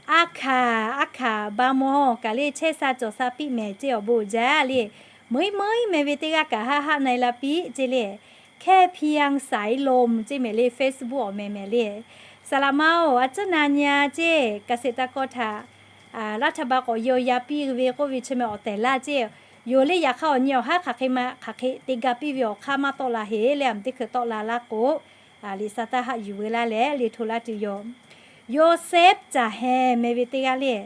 Aˉ hkaˍ, aˉ hkaˍ ba maw kaꞈ le, chehˇ sha cawˬ sha piˇ mehˍ ceˇ awˬ bon uiˍ jaˇ le. Meuˉ meuˉ meh ve teˇ g'aˇ kaꞈ haˆ haˆ na e la piˇ ceˇ le. แค่เพียงสายลม ceˇ mehˍ le, Facebook awˬ mehˍ mehˍ le. Saˍ laꞈ ma oˬ, a ciˉ na nyi a ceˇ, เกษตรกร htaꞈ laˇ htaˇ ba k'awꞈ yaw ya piˇ ve k'oˆ ve chi meh awˬ tehˬ laˇ ceˇ. Yoˬ le, yaꞈ hk'aˇ awˬ nyi awˬ haˉ hk'aˬ hk'e ma hk'aˬ hk'e te ga piˇ ve awˬ hk'aˇ maˇ tawˆ la heˍ le, a meh teˇ hkui tawˆ la laˇ k'o, liꞈ sa taˇ haˆ yuˬ veu laˇ leh le hto laˇ tuˬ yoˬ. Yoseph Caˍ Heh meh ve teˇ g'aˇ le,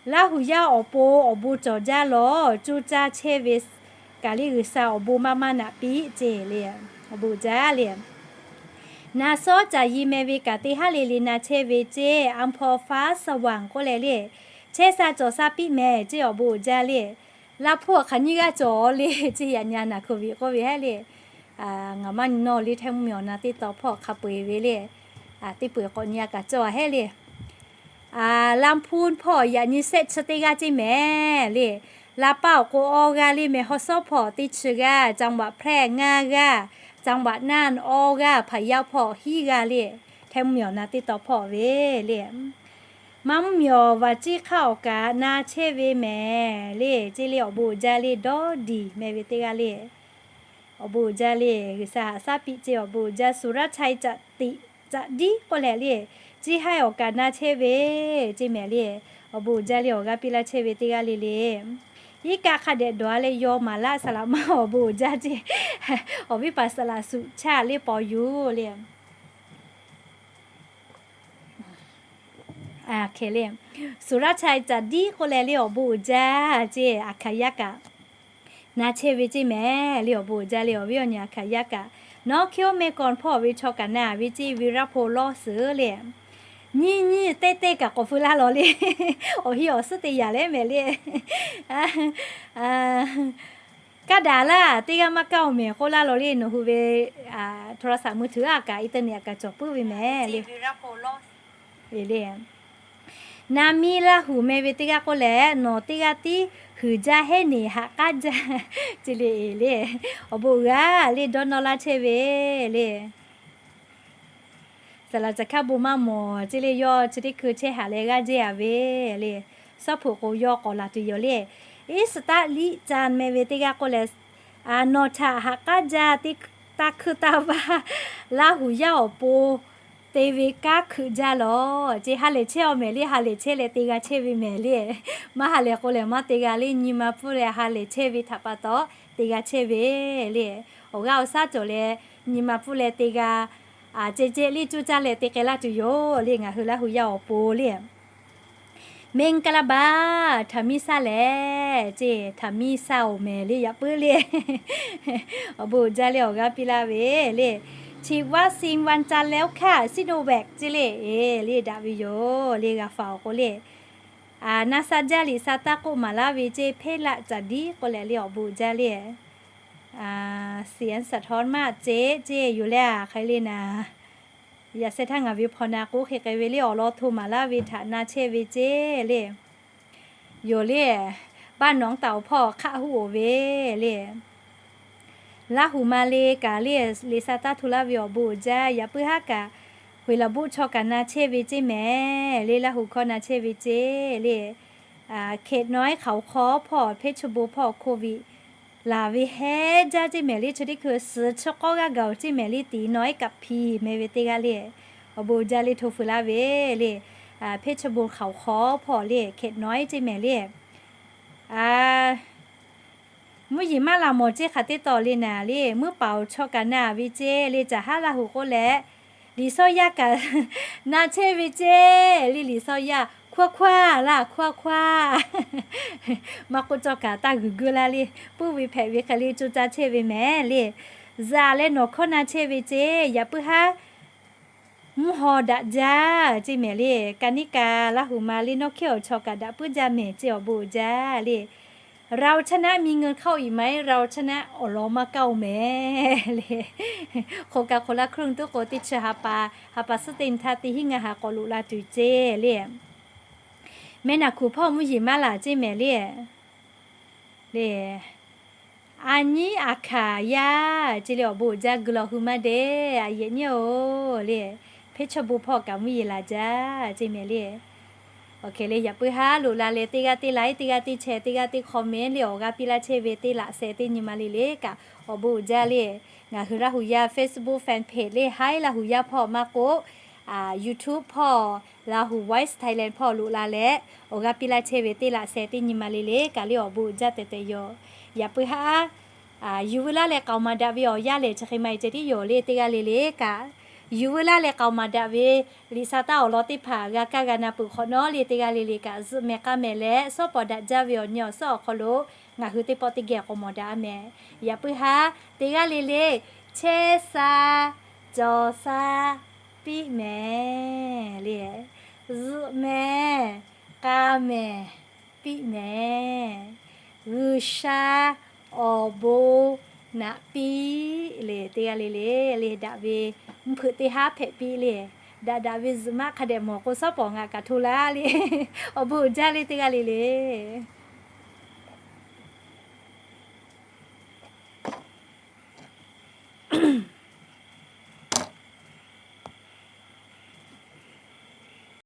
Laˇ hu yaˇ awˬ pon awˬ bon cawˬ jaˇ lawˬ, coˇ caˇ chehˇ ve kaꞈ le G'uiˬ sha awˬ bon maˇ maˇ naꞈ piˇ ceˇ le. Awˬ bon jaˇ le. Naˍ Sawˉ Caˍ Yi meh ve kaꞈ teˇ haˉ le le na chehˇ ve ceˇ, อำเภอฟ้าสว่าง k'oˆ leh le, chehˇ sha cawˬ sha piˇ mehˍ ceˇ awˬ bon jaˇ le. Laˇ hpu awˬ hk'aˬ nyiˇ g'aˇ cawˬ le ceˇ, yaꞈ nyi a naˬ hkoˍ viꞈ k'oˆ ve hehˉ le. Ngaˬ maˇ nyi nawˬ le, htehˇ mvuhˇ miˬ awˬ na teˇ taw hpawˇ hk'a peu eˬ ve le. Teˇ peu eˬ k'awꞈ nyi a kaꞈ cawˬ a hehˉ le. Laˇ hpu hpawˇ yaꞈ nyi shehˆ chi teˇ g'aˇ ceˇ mehˍ le. Laˇ paˆ awˬ k'o awˇ g'aˇ le, Mehˬ hawˇ sawˉ hpawˇ teˇ chi g'aˇ, จังหวัดแพร่ ngaˇ g'aˇ, จังหวัดน่าน awˇ g'aˇ, พะเยา hpawˇ hiˉ g'aˇ le. Htehˇ mvuhˇ miˬ awˬ na teˇ taw hpawˇ ve le. Maˇ mvuhˇ miˬ awˬ vaˍ ciˇ hk'aˇ awˬ kaꞈ na chehˇ ve mehˍ le ceˇ le. Awˬ bon uiˍ jaˇ le. Dawˇ diˬ meh ve teˇ g'aˇ le, awˬ bon uiˍ jaˇ le. G'uiˬ sha haꞈ shaˉ piˇ ceˇ, awˬ bon uiˍ jaˇ. สุรชัย Caꞈ tiꞈ Caꞈ diˉ k'oˆ leh le, ciˇ haiˇ awˬ kaꞈ na chehˇ ve ceˇ mehˍ le. Awˬ bon uiˍ jaˇ le. Awˬ g'aˇ piˇ laˇ chehˇ ve teˇ g'aˇ le le. Iˉ kaˆ hk'a dehꞈ dawˬ a leh yaw maˍ laˇ, saˍ laꞈ ma awˬ bon uiˍ jaˇ ceˇ. Awˬ viˉ paˍ saˍ laꞈ suꞈ chaˇ le paw yuˬ le. สุรชัย Caꞈ diˉ k'oˆ leh le, awˬ bon uiˍ jaˇ ceˇ. A hkaˍ yaˇ kaꞈ na chehˇ ve ceˇ mehˍ le. Awˬ bon uiˍ jaˇ le. Awˬ viˉ awˬ nyi a hkaˍ yaˇ kaꞈ, nawˉ hkiˉ oˇ meh kawˬ hpawˇ ve chaw kaꞈ na ve ceˇ, วีรพงษ์ lawˇ suhˍ le. Nyiˇ nyiˇ teˇ teˇ kaꞈ k'awꞈ feu laˇ lawˬ le. Awˬ hiˉ awˬ suhˉ te yaˍ leh mehˍ le. Kaˇ daꞈ laˇ, teˇ g'aˇ maˇ kaˇ oˬ mehˍ k'oˆ laˇ lawˬ le. Nawˬ hui ve โทรศัพท์มือถือ a kaꞈ internet a kaꞈ cawˬ puiˉ ve mehˍ le. Na miˇ Laˇ hu meh ve teˇ g'aˇ k'oˆ leh, nawˬ teˇ g'aˇ tiˉ huiˍ jaˇ heˉ neˬ haꞈ k'aˉ jaˇ ceˇ le. Awˬ bon uiˍ g'a le, dawˇ nawˇ laˇ chehˇ ve le. Saˍ laꞈ caˬ hkaˇ bon maˇ mawˬ ceˇ le. Yawˇ chi teˇ hkui chehˇ haꞈ leh g'aˇ jehˇ a ve le. Suhˉ hpu k'o yawˇ k'awꞈ laˬ tuˬ yoˬ le. Iˉ suhˍ taˆ liˆ ca meh ve teˇ g'aˇ k'oˆ leh, nawˬ htaꞈ haꞈ k'aˉ jaˇ, taˇ hkuiˇ taˇ vaˇ, Laˇ hu yaˇ awˬ pon te ve kanˉ hkuiꞈ jaˇ lawˬ ceˇ. Ha lehˬ chehˇ aw mehˍ le. Ha lehˬ chehˇ leh te g'a chehˇ ve mehˍ le. Maˇ ha lehˬ k'o lehˬ maˇ te g'a le. Nyi ma pfuhˇ leh ha lehˬ chehˇ ve htaꞈ pa taw te g'a chehˇ ve le. Awˬ g'aˇ awˬ shaˉ cawˬ leh nyi ma pfuhˇ leh te g'a, ceh ceh le cuˇ caˇ leh te k'ai laˇ tuˬ yoˬ le. Ngaˬ hui Laˇ hu yaˇ awˬ pon le. မင်္ဂလာပါ, htaꞈ miˇ shaˉ lehˬ ceˇ, htaꞈ miˇ shaˉ oˬ mehˍ le, yaꞈ puiˉ le. Awˬ bon uiˍ jaˇ le. Awˬ g'aˇ piˇ laˇ ve le. ฉีดวัคซีนวันจันทร์แล้วค่ะ Sinovac ceˇ le. E le, daꞈ ve yoˬ le. G'a faˍ awˬ k'o le, na sha jaˇ liꞈ sha taˇ k'oˆ maˍ laˇ ve ceˇ, เพชรละ Caˍ diˉ k'oˆ leh le. Awˬ bon uiˍ jaˇ le. เสียงสะท้อนมาก ceˇ ceˇ yoˬ le. A hk'e le naˍ, yaꞈ sheh htaˇ ngaˬ ve hpaw na k'oˆ hk'e k'ai ve le. Awˬ lawn hto maˍ laˇ ve htaꞈ na chehˇ ve ceˇ le. Yoˬ le, บ้านหนองเต่า hpawˇ hk'aˆ huˆ oˬ ve le. Laˇ hu ma le kaꞈ le, liꞈ sha taˇ hto laˇ ve awˬ bon uiˍ jaˇ. Yaꞈ puiˉ haˉ kaꞈ, Huiˍ laꞈ buˆ chaw kaꞈ na chehˇ ve ceˇ mehˍ le. Laˇ hu hkawˇ na chehˇ ve ceˇ le. เขตน้อยเขาค้อ hpawˇ เพชรบูรณ์ hpawˇ โควิด laˬ ve heˉ jaˇ ceˇ mehˍ le. Chi teˇ hkui suhˍ chi k'awˇ g'aˇ gaˬ oˬ ceˇ mehˍ le. Tiˍ nawˉ iˉ kaꞈ hpiˍ meh ve teˇ g'aˇ le. Awˬ bon uiˍ jaˇ le, hto feu laˇ ve le. เพชรบูรณ์ เขาค้อ hpawˇ le, เขตน้อย ceˇ mehˍ le. Mvuhˇ yeˬ maˇ laˬ mawˬ ceˇ hk'aˬ teˇ taw le naˍ le. Muiˉ paˍ oˬ chaw kaꞈ na ve ceˇ le. Caˬ haˉ Laˇ hu k'oˆ leh Liꞈ shawˇ yaˇ kaꞈ na chehˇ ve ceˇ le. Liꞈ shawˇ yaˇ hkawˇ hkawˇ laˇ, hkawˇ hkawˇ. Maˇ k'oˆ, cawˇ kaꞈ taˇ g'uiˬ guiˇ laˇ le. Puiˉ ve hpehꞈ ve hk'e le coˇ caˇ chehˇ ve mehˍ le. Zuhꞈ leh nawˬ hkawˇ na chehˇ ve ceˇ. Yaꞈ puiˉ haˉ mvuhˇ haw daꞈ jaˇ ceˇ mehˍ le. Kaꞈ niˉ kaꞈ Laˇ huˍ ma le nawˇ hkehˇ awˬ chaw kaꞈ daꞈ puiˉ jaˇ mehˍ ceˇ awˬ bon uiˍ jaˇ le. เราชนะ มีเงินเข้าอีกไหม เราชนะ awˬ lawn maˇ kaˇ-oˬ mehˍ le. Hk'oˆ kaꞈ hk'oˆ laˇ ครึ่ง tuˉ k'o teˇ chi ha pa, ha pa suhˉ teˇ nyi htaˇ teˇ hinˉ ngaˇ ha k'awꞈ loꞈ la tuˬ ceˇ le. Mehˆ naˬ hkuˬ hpawˇ mvuhˇ yeˬ maˇ laˬ ceˇ mehˍ le. Le, a nyiˉ a hkanˍ yaˇ ceˇ le awˬ bon uiˍ jaˇ guiˬ lawˬ hui maˇ deˇ a yehˬ nyiˇ-oˬ le. Hpeˇ chawˇ bon hpawˇ kaꞈ mvuhˇ yeˬ laˬ jaˇ ceˇ mehˍ le. Awˬ hk'e le yaꞈ puiˉ haˉ loꞈ la leh teˇ g'aˇ teˇ like, teˇ g'aˇ teˇ share, teˇ g'aˇ teˇ comment le awˬ g'aˇ piˇ laˇ chehˇ ve teˇ laꞈ sheh teˇ nyi ma le le kaꞈ awˬ bon uiˍ jaˇ le. Ngaˬ hui Laˇ huˍ yaˇ Facebook fan page le Haiˉ Laˇ huˍ yaˇ hpawˇ maˇ k'oˆ, YouTube hpawˇ, Lahu Voice Thailand hpawˇ loꞈ la leh awˬ g'aˇ piˇ laˇ chehˇ ve teˇ laꞈ sheh teˇ nyi ma le le kaꞈ le awˬ bon uiˍ jaˇ tehꞈ tehꞈ yoˬ. Yaꞈ puiˉ haˉ yuˬ veu laˇ leh k'aoˍ maˍ daꞈ ve awˬ yanˇ lehˬ chi hk'e maˇ heˆ ceh tiˉ yoˬ le teˇ g'aˇ le le kaꞈ. Yuˬ veu laˇ leh k'aoˍ maˍ daꞈ ve liꞈ sha taˇ awˬ lawn teˇ hpaˍ g'a kaˇ g'a na peuˬ hk'awꞈ nawˉ le teˇ g'aˇ le le kaꞈ zuhꞈ mehˍ k'a mehˍ leh shawˉ pawˍ daꞈ jaˇ ve awˬ nyi awˬ suhˉ awˬ hk'aw lo ngaˬ hui teˇ pawˆ teˇ geh k'awꞈ mawˬ daꞈ a mehˍ. Yaꞈ puiˉ haˉ teˇ g'aˇ le le chehˇ sha cawˬ sha piˇ mehˍ le. Zuhꞈ mehˍ k'a mehˍ piˇ mehˍ. G'uiˬsha awˬ bon naꞈ piˇ le teˇ g'aˇ le le le daꞈ ve mvuhˇ hpeuꞈ teˇ haˉ hpehꞈ piˇ le. Daꞈ daꞈ ve zuhꞈ maˆ hk'a dehꞈ mawˬ k'o shawˉ pawˍ ngaˬ kaꞈ hto laˇ le. Awˬ bon uiˍ jaˇ le teˇ g'aˇ le le.